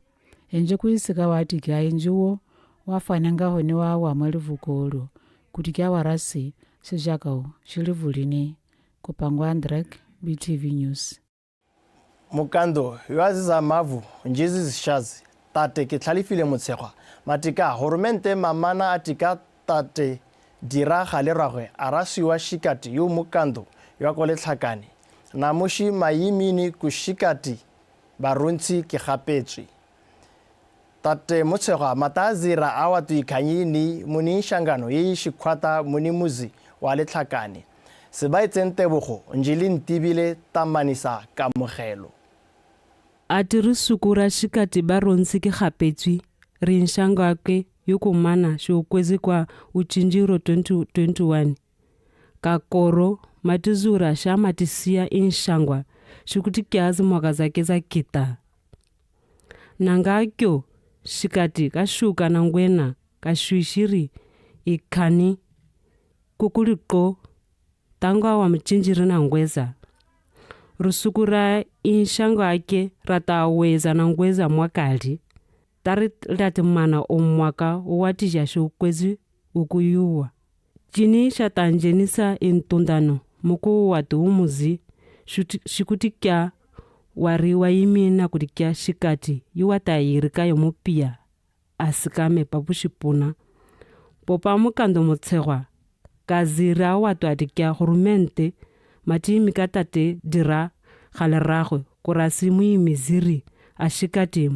Enje ku isika wa tika enjiwo wa fananga hone wa wa malivukolo kuti kya warasi sejaka xilivulini kopangwa Andrek BTV News. Mokando yo aziza mavu njizi zishazi tate ke tlhalefile motshegwa matika horomente mamana atika tate dira gale ragwe arasiwa shikati yo mokando yo ko letlhakane namushi mayimini kushikati baruntsi ke gapetswe tate motshegwa matazira awatu ikhanyini muni shangano ye shikhwata muni muzi wa letlhakane sebaitseng tebogo njili ntibile tamanisa kamogelo. A tiri suku ra xikati barontsi ke gapetswe ri nxangake yokumana xiukwezi kwa uchinjiro 2021 ka koro matizura xa matisiya inxangwa xikuti kyazi mwaka zake za kita nangakyo xikati kaxuka na ngwena kaxwixiri ikhani kukuliqo tangwa wa mchinjiri na ngweza rusuku ra inxango ake ra ta weza na ngweza mwakali tari lati mana omwaka wa tija xiukwezi ukuyuwa cini xa tanjenisa intundano muku wa tiumuzi xikuti kya wari wa yimina kuti kya xikati yiwa ta yiri ka yomupiya asikame papuxipuna popa mukando mutshegwa kazira wa twati kya hurumente matimi ka tate dira galeragwe kurasi muimiziri ashikati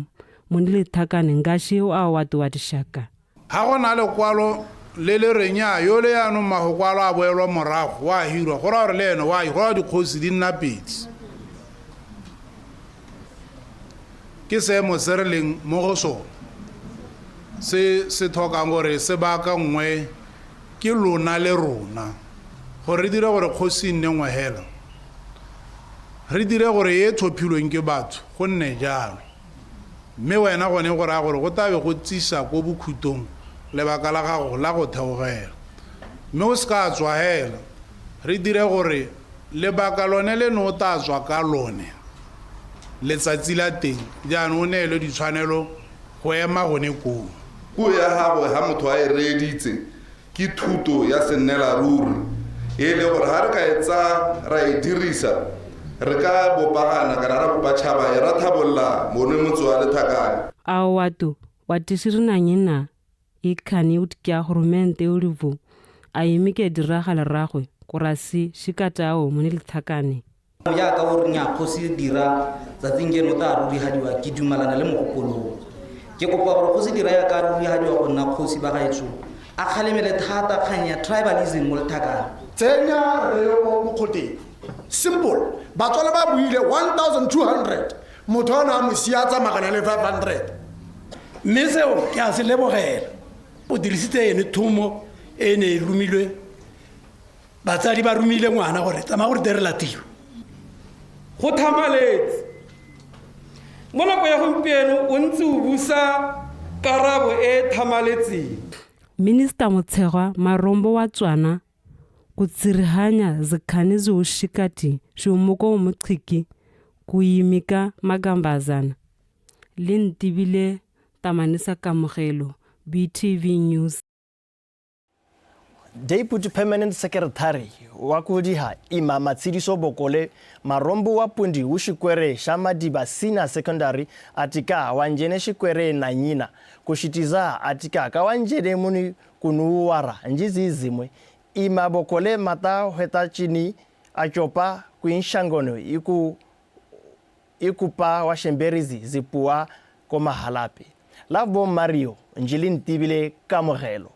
munile thakane ngashi a watu wa tishaka ha gona le kwalo le le renya yo le ya no mahokwalo a boelwa morago wa hirwa go ra re le ene wa go dikgosi di nna pedi ke seemo se re leng mo go sone se se tlhokang gore se baakangwe ke lona le rona gore re dire gore kgosi nne nngwe hela re dire gore e tlhophilweng ke batho go nne jalo mme wena gone go raya gore go tabe go tsisa ko bokhutong lebaka la gago la go theogela mme o se ka tswa hela re dire gore lebaka lone le no ta tswa ka lone letsatsi la teng jaanong o neelwe ditshwanelo go ema gone koo. Puo ya gago ha motho a e reeditse ke thuto ya sennela ruri e le gore ha re ka e tsaya ra e dirisa re ka bopagana kana ra bopa tšhaba e ra thabolla mone motse wa Lethakane. A watu watixirinanyina ikhani utikya hurumente ulivu ayimike diragala ragwe kurasi xikatao mone Lethakane. Jaaka o re nya kgosi dira tsatsing keno ta rurihadiwa ke dumalana le mogopolong ke kopa gore kgosi dira ya ka rurihadiwa go nna kgosi ba gaetsho a kgalemele thata kgang ya tribalism mo Lethakane. Tsenya re mo mokgoteng simple batswala ba buile 1200 motho ona a mo sia tsamagana le 500 mme seo ke a se lebogela o dirisitse ene thomo e ne e romilwe batsadi ba romile ngwana gore tsamaya gore direla tiro go thamaletse mo nako ya gompieno o ntse o busa karabo e thamaletseng. Minista Motshegwa Marombo wa Tswana kutsirihanya zikhani ziushikati xiumuko umuchiki kuyimika magambazana. Le ntibile Tamanisa Kamogelo, BTV News. Deputy Permanent Secretary wa kudiha ima Matshidiso Bokole Marombo wa Pundi uxikwere xa Madiba Senior Secondary atika wanjene xikwere na nyina kuxitiza atika ka wanjene muni kunuwara njizi zimwe ima Bokole mata hweta chini achopa kuinshangono ikupa wa shemberizi zipuwa komahalape Lavo Mario njili ntibile Kamogelo.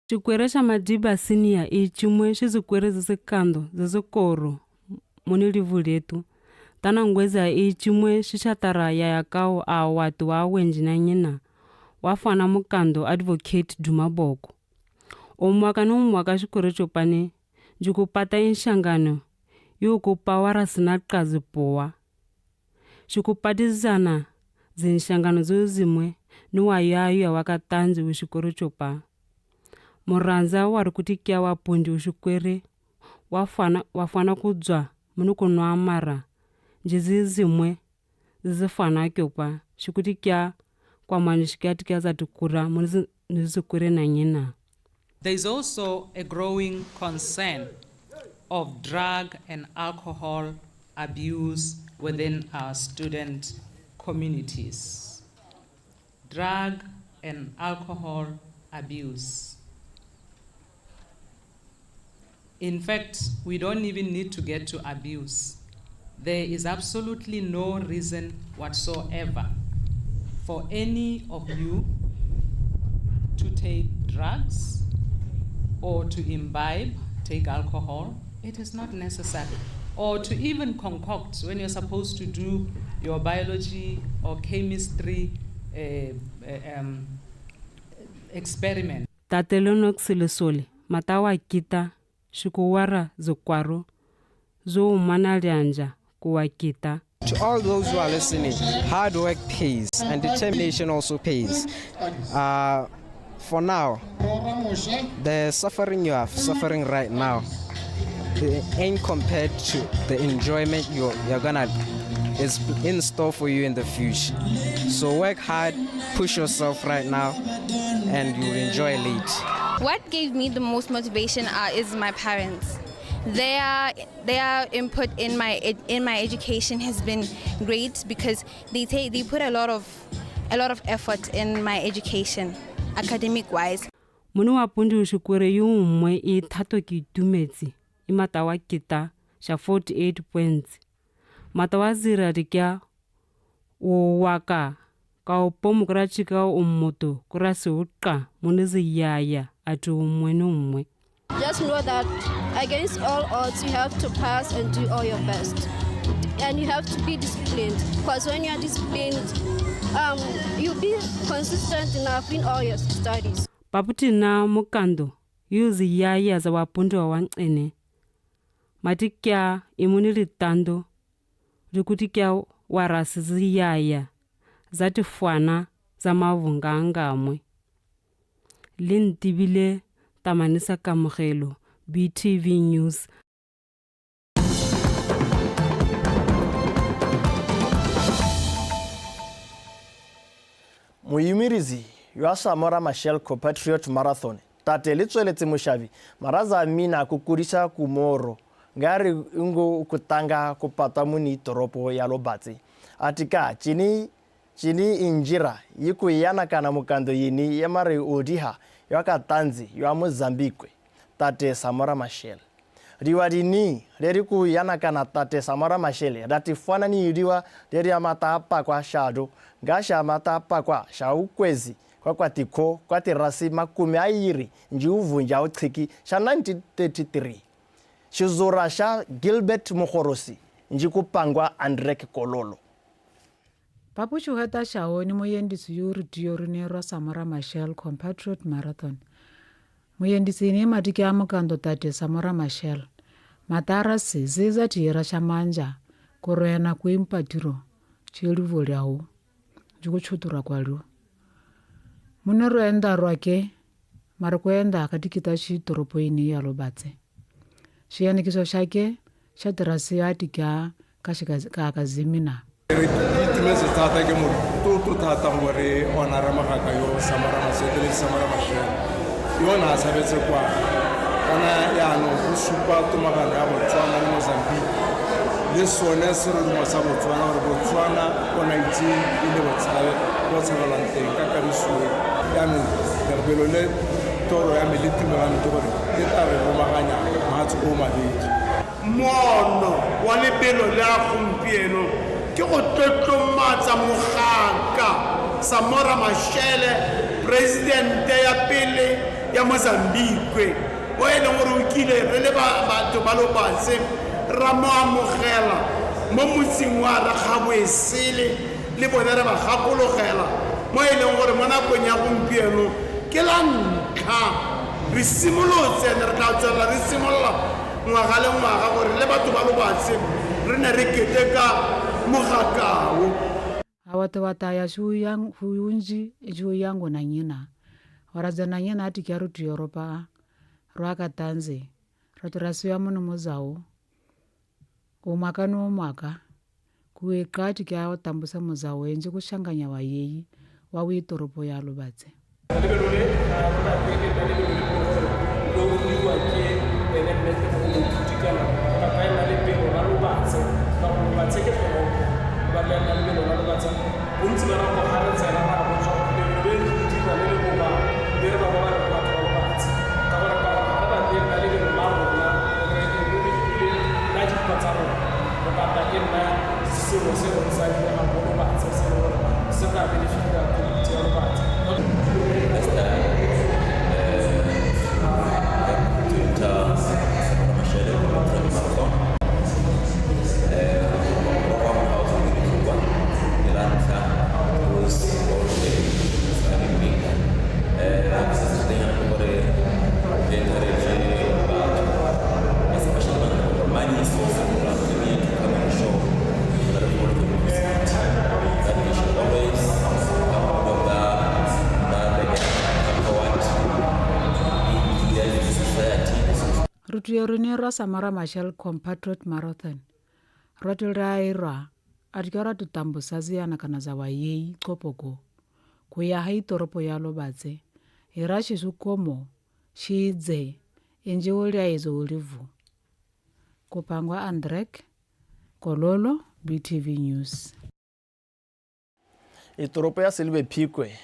Xikwere xa Madiba Senior i xin'we xa swikwere zesekando zezikoro muni livu letu. Tana ngweza i xin'we xixatara ya yakao a watu wa wenji na nyina wa fana mukando Advocate Duma Boko. Omwaka ni omwaka xikwere xopane njikupata inxangano yo kupa wa rasina qazi powa. Xikupatizana zinxangano zo zimwe ni wa yayo wa katanzi wa xikwere xopa. Murandza wa ri kutikia wa pundi uxikwere wa fana kudzwa muni kunwa mara njizi zimwe zizifana kyokwa xikutikia kwamani xikatikia za tikura muni nizikwere na nyina. There is also a growing concern of drug and alcohol abuse within our student communities. Drug and alcohol abuse. In fact, we don't even need to get to abuse. There is absolutely no reason whatsoever for any of you to take drugs or to imbibe, take alcohol. It is not necessary. Or to even concoct when you're supposed to do your biology or chemistry experiment. Tate Lennox Lesole, matawa kita, xikuwara zikwaro zo humana lyanja kuwa kita. To all those who are listening, hard work pays and determination also pays. For now, the suffering you are suffering right now ain't compared to the enjoyment you're gonna is in store for you in the future. So work hard, push yourself right now, and you'll enjoy late. What gave me the most motivation is my parents. Their input in my education has been great because they put a lot of effort in my education, academic wise. Muni wa pundi uxikwere yumwe i Thato Keitumetse i mata wa kita xa 48 points. Mata wa zira rikya wo waka ka upomu kura chika umuto kura siuqa muni ziyaya ati umwe ni umwe. Just know that against all odds, you have to pass and do all your best. And you have to be disciplined, because when you are disciplined, you'll be consistent enough in all your studies. Paputi na mukando yuzi yaya za wapundu wa wancene. Matikia imuni litando likutikia warasi ziyaya zatifwana za mavunga ngamwe. Lintibile Tamanisa Kamogelo, BTV News. Moyimirizi yo Samora Machel Compatriot Marathon tate le tsweletse moshabi maraza mina kukurisa kumoro ngari ngo kutanga kupata muni toropo ya Lobatse atika chini chini injira yikuyana kana mukando yini yamari odiha yakatanzi ya Mozambique tate Samora Machel riwadini leri kuyana kana tate Samora Machel ratifwana ni riwa leri amata apa kwa shado ngasha amata apa kwa shaukwezi kwa kwatiko kwa tirasi makumi airi njiuvunja uchiki sha 1933 shizora sha Gilbert Mogorosi njikupangwa Andrek Kololo. Papuchuheta shaoni moyendisi yuri diyorunero Samora Machel Compatriot Marathon. Moyendisi ne madiki amukando tate Samora Machel. Matara siziza tira shamanja korena kuimpatiro chilivulyao jikuchutura kwalyo. Munero enda rwake Mara kuenda katikita xi toropo ini ya Lobatse. Xiyanekiso xake xa tirhasi atika ka ka kazimina. Re itumetse thata ke motlotlo thata gore ona ramagaka yo Samora Machel le Samora Machel yo na a tshabetse kwa kana yaanong go supa tomagano ya Botswana le Mozambique le sone serodumo sa Botswana gore Botswana o na itse e le botshabe bo tshabelang teng ka kagiso yaanong lebelo le toro ya me le tumelo ya me ke gore e tla re romaganya mahatshe o mabedi. Moono wa lebelo le a gompieno ke go tlotlomatsa mogaka Samora Machel, presidente ya pele ya Mozambique, o e leng gore o kile re le batho ba Lobatse ra mo amogela mo motseng wa Rakgaboesele le bone re ba gakologela mo e leng gore mo nakong ya gompieno ke la ntlha re simolotse ne re tla tswelela re simolola ngwaga le ngwaga gore le batho ba Lobatse re ne re keteka mogakao. Awate wataya huyunji juyangu na nyina. Waraza na nyina ati kya rutu Europa rwaka tanze. Raturasi ya munu muzao. Umwaka no umwaka. Kuweka ati kya watambusa muzao enje kushanganya wa yeyi wa witoropo ya Lobatse. Rutuyerune rwa Samora Machel Compatriot Marathon rwatirairwa atika rwatutambusa ziyanakana za wayeyi qopoko kuya ha itoropo ya Lobatse hira xisukomo xiidze enje wolyaezo ulivu. Kupangwa Andrek Kololo, BTV News. Itoropo ya Selibe Phikwe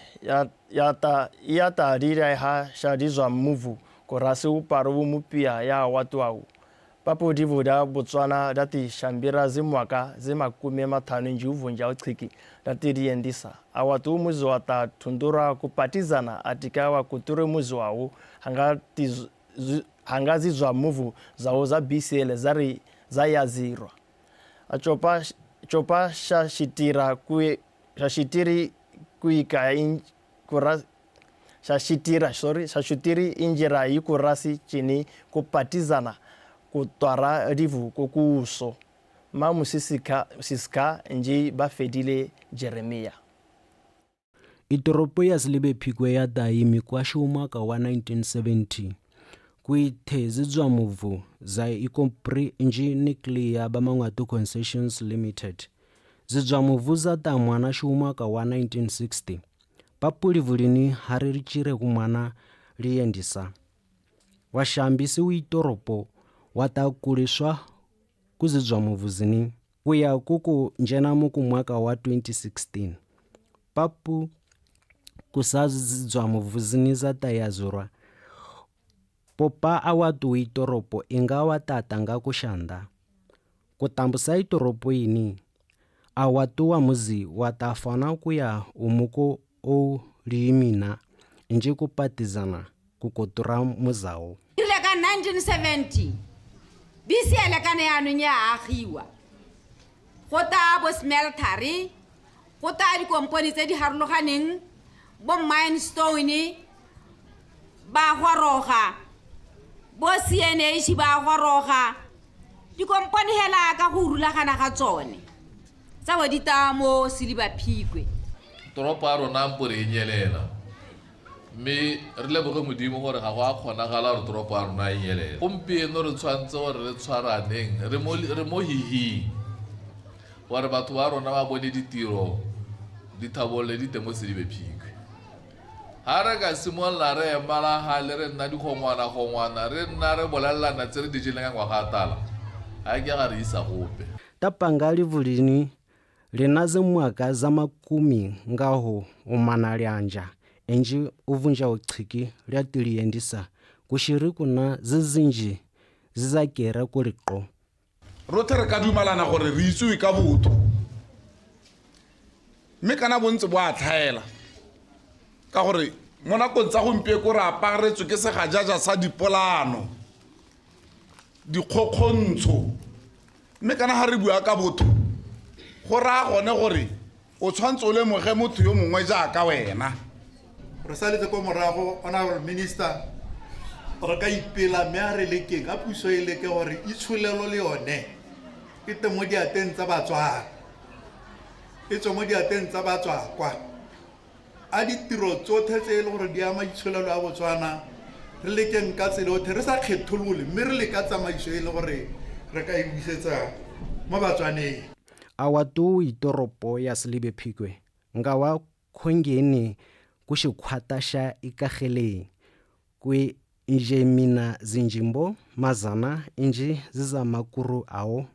ya ta dira ha shadizwa muvu korasi uparo mupia ya watu au papo divuda Botswana dati shambira zimwaka zimakume matano njuvunja uchiki dati riendisa awatu muzi ta tundura kupatizana atikawa kuture muzi wao hangazi zwa muvu zao za BCL zari za yazirwa achopa chopa shashitira kui shashitiri kuika in kura shashitiri injira yikurasi chini kupatizana kutwara rivu kokuso mamu siska nji bafedile Jeremia. Itoropo ya Selibe Phikwe ya daimi kwa shumaka wa 1970 kuithe zidzwa muvu za ikompri nji nuclear bamangwatu Concessions Limited zidzwa muvu za tamwana shumaka wa 1960 papulivulini haririchire kumwana liyendisa washambisi uitoropo watakuliswa kuzidzwa muvuzini kuya kuku njena muku mwaka wa 2016 papu kusazidzwa muvuzini za tayazurwa popa awatu itoropo ingawa tata nga kushanda kutambusa itoropo ini awatu wa muzi watafana kuya umuko o liimina nje kupatizana kukotura muzao. Ile ka 1970 BCL kana ya nunya agiwa go ta bo smeltery go ta dikompone tse di harologaneng bo Minestone ba goroga bo CNH ba goroga dikompone hela ka go rulagana ga tsone tsa bo di ta mo Selibe Phikwe. Toropo ya rona mpo re e nyelela Mme re leboge Modimo gore ga go a kgonagala gore toropo ya rona e nyelele. Gompieno re tshwanetse gore re tshwaraneng, re mo hihing gore batho ba rona ba bone ditiro, dithabolole di teng mo Selibe Phikwe. Ga re ka simolola re emala gale re nna dikgongwana-kgongwana, re nna re bolelelana tse re di jeleng ka ngwaga a tala, ga ke ga re isa gope. Tapanga livulini lina zimwaka za makumi ngaho umana lyanja enji uvunja uchiki lyatiliyendisa kushiri kuna zizinji zizakera kuliqo. Rotlhe re ka dumalana gore re itsewe ka botho, mme kana bontsi bo a tlhaela ka gore mo nakong tsa gompieko re aparetswe ke segajaja sa dipolano, dikgokgontsho, mme kana ga re bua ka botho go raya gone gore o tshwanetse o lemoge motho yo mongwe jaaka wena. Re saletse ko morago, honorable minister, re ka ipela mme a re lekeng, a puso e leke gore itsholelo le yone e teng mo diateng tsa Batswana, e tswe mo diateng tsa batswakwa. A ditiro tsotlhe tse e le gore di ama itsholelo ya Botswana re lekeng ka tsela yotlhe, re sa kgetholole, mme re leka tsamaiso e le gore re ka e busetsa mo Batswaneng. Awa tuwi toropo ya Selibe Phikwe nga wa khongeni ku xikhwata xa Ikageleng kwi njemina zinjimbo mazana inji zizamakuru ao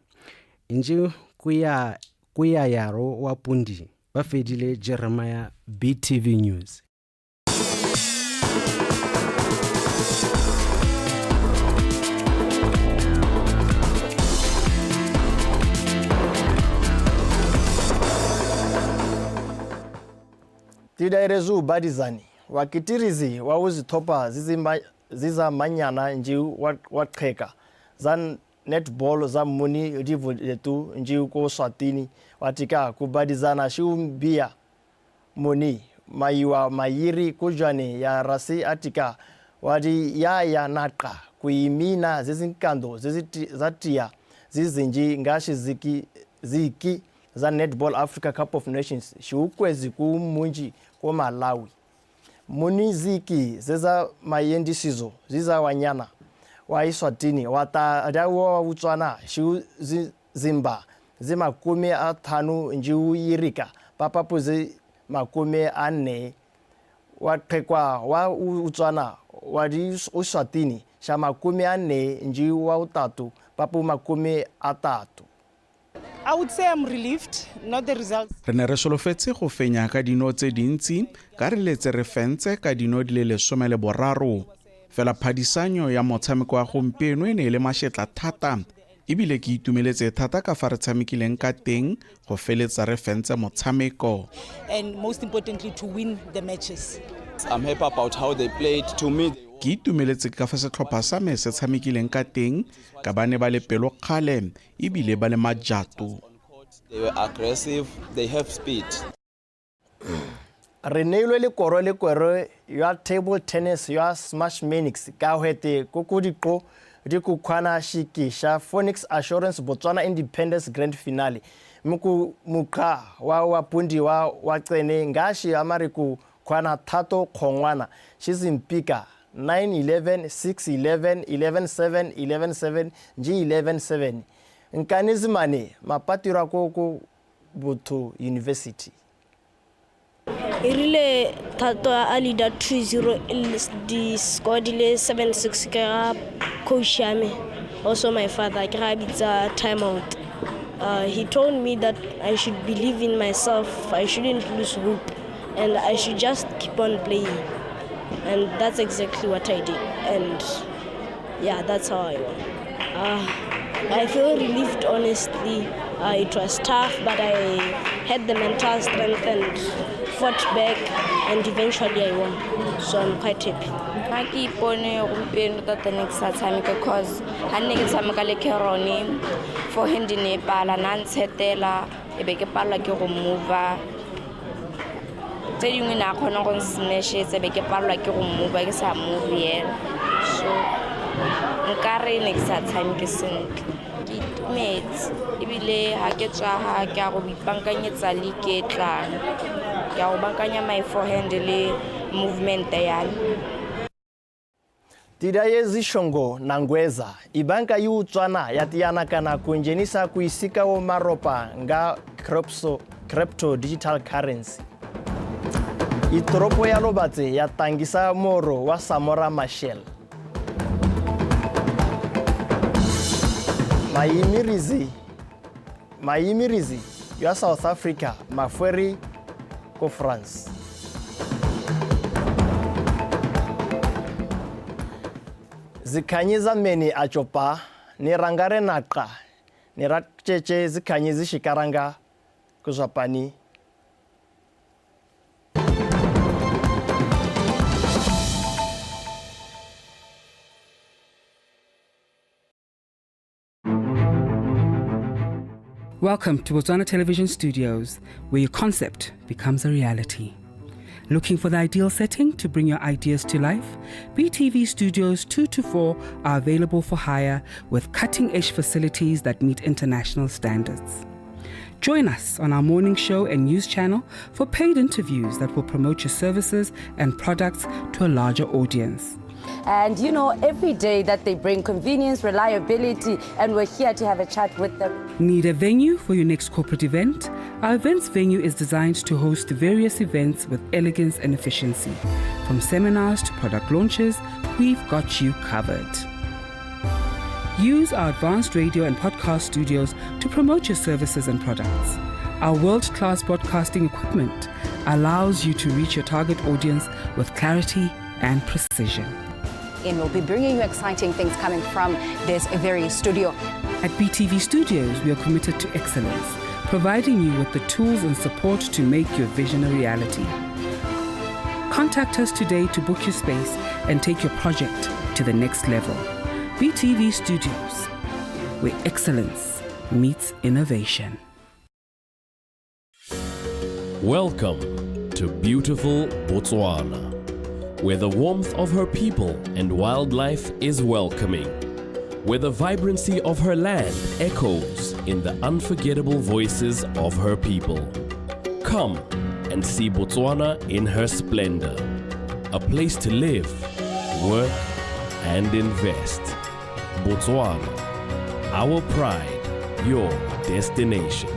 inji kuya yaro wa pundi. Ba fedile Jeremiah, BTV News. Tidairezu badizani wakitirizi wa uzithopa zizamanyana nji waqheka za netball za muni livu letu nji ko Swatini watika kubadizana shiumbia muni maiwa mayiri kujwane ya rasi atika wadi yaya naqa kuimina zizinkando zatia zizinji ngashi ziki za Netball Africa Cup of Nations shiukwezi kumunji kwa Malawi. Muni ziki zeza mayendisizo ziza wanyana wa Eswatini watadawa Botswana shiu zimba zimakumi atanu njiu yirika papapo zi makumi ane waqhekwa wa Botswana wa Eswatini sha makumi ane njiu wa utatu papo makumi atatu. I would say I'm relieved, not the results. Re ne re solofetse go fenya ka dino tse dintsi ka re letse re fentse ka dino di le 13. Fela phadisanyo ya motshameko wa gompieno e ne e le mashetla thata, ebile ke itumeletse thata ka fa re tshamekileng ka teng go feletsa re fentse motshameko. And most importantly, to win the matches. I'm happy about how they played. To me, ke itumeletse ka fa setlhopha sa me se tshamekileng ka teng ka ba ne ba le pelokgale ebile ba le majato. They were aggressive, they have speed. Re neilwe lekoro lekwero ya table tennis ya Smash Minix ka hwete kokodiqo dikukhwana shikisha Phoenix Assurance Botswana Independence Grand Finale. Muku muka wa wapundi wa wacene ngashi amariku khwana thato khongwana shizimpika 9-11, 6-11, 11-7, 11-7, G11-7. Nkanizimane mapatira koko Botho University. Irile thato a leader 2-0 di score di le 7-6 ke ga coach ya me, also my father ke ga bitsa timeout. He told me that I should believe in myself, I shouldn't lose hope, and I should just keep on playing. And that's exactly what I did. And yeah, that's how I won. I feel relieved, honestly. It was tough, but I had the mental strength and fought back, and eventually I won. So I'm quite happy. Nna ke ipone gompieno tota ne ke sa tshameka cause ha nne ke tshameka le Kerone forehand ne e pala, na ntshetela, e be ke palelwa ke go move-a. Tse dingwe ne a kgona go nsmashetsa, be ke palelwa ke go move-a, ke sa move yela. So nkare ne ke sa tshameke sentle. Ke itumetse ebile ha ke tswa ha ke a go ipaakanyetsa league e tlang. Ke a go baakanya my forehand le movement yalo. Tidaye zishongo nangweza ibanka yutswana yatiyana kana kunjenisa kuisika wo maropa nga crypto digital currency. Itoropo ya Lobatse ya tangisa moro wa Samora Machel. Mayimirizi ya South Africa mafweri ko France. Zikhanyiza meni achopa ni rangare naqa ni ratcheche zikhanyizi shikaranga kuzwapani. Welcome to Botswana Television Studios, where your concept becomes a reality. Looking for the ideal setting to bring your ideas to life? BTV Studios 2 to 4 are available for hire with cutting-edge facilities that meet international standards. Join us on our morning show and news channel for paid interviews that will promote your services and products to a larger audience. And you know, every day that they bring convenience, reliability, and we're here to have a chat with them. Need a venue for your next corporate event? Our events venue is designed to host various events with elegance and efficiency. From seminars to product launches, we've got you covered. Use our advanced radio and podcast studios to promote your services and products. Our world-class broadcasting equipment allows you to reach your target audience with clarity and precision. And we'll be bringing you exciting things coming from this very studio. At BTV Studios, we are committed to excellence, providing you with the tools and support to make your vision a reality. Contact us today to book your space and take your project to the next level. BTV Studios, where excellence meets innovation. Welcome to beautiful Botswana, where the warmth of her people and wildlife is welcoming, where the vibrancy of her land echoes in the unforgettable voices of her people. Come and see Botswana in her splendor, a place to live, work, and invest. Botswana, our pride, your destination.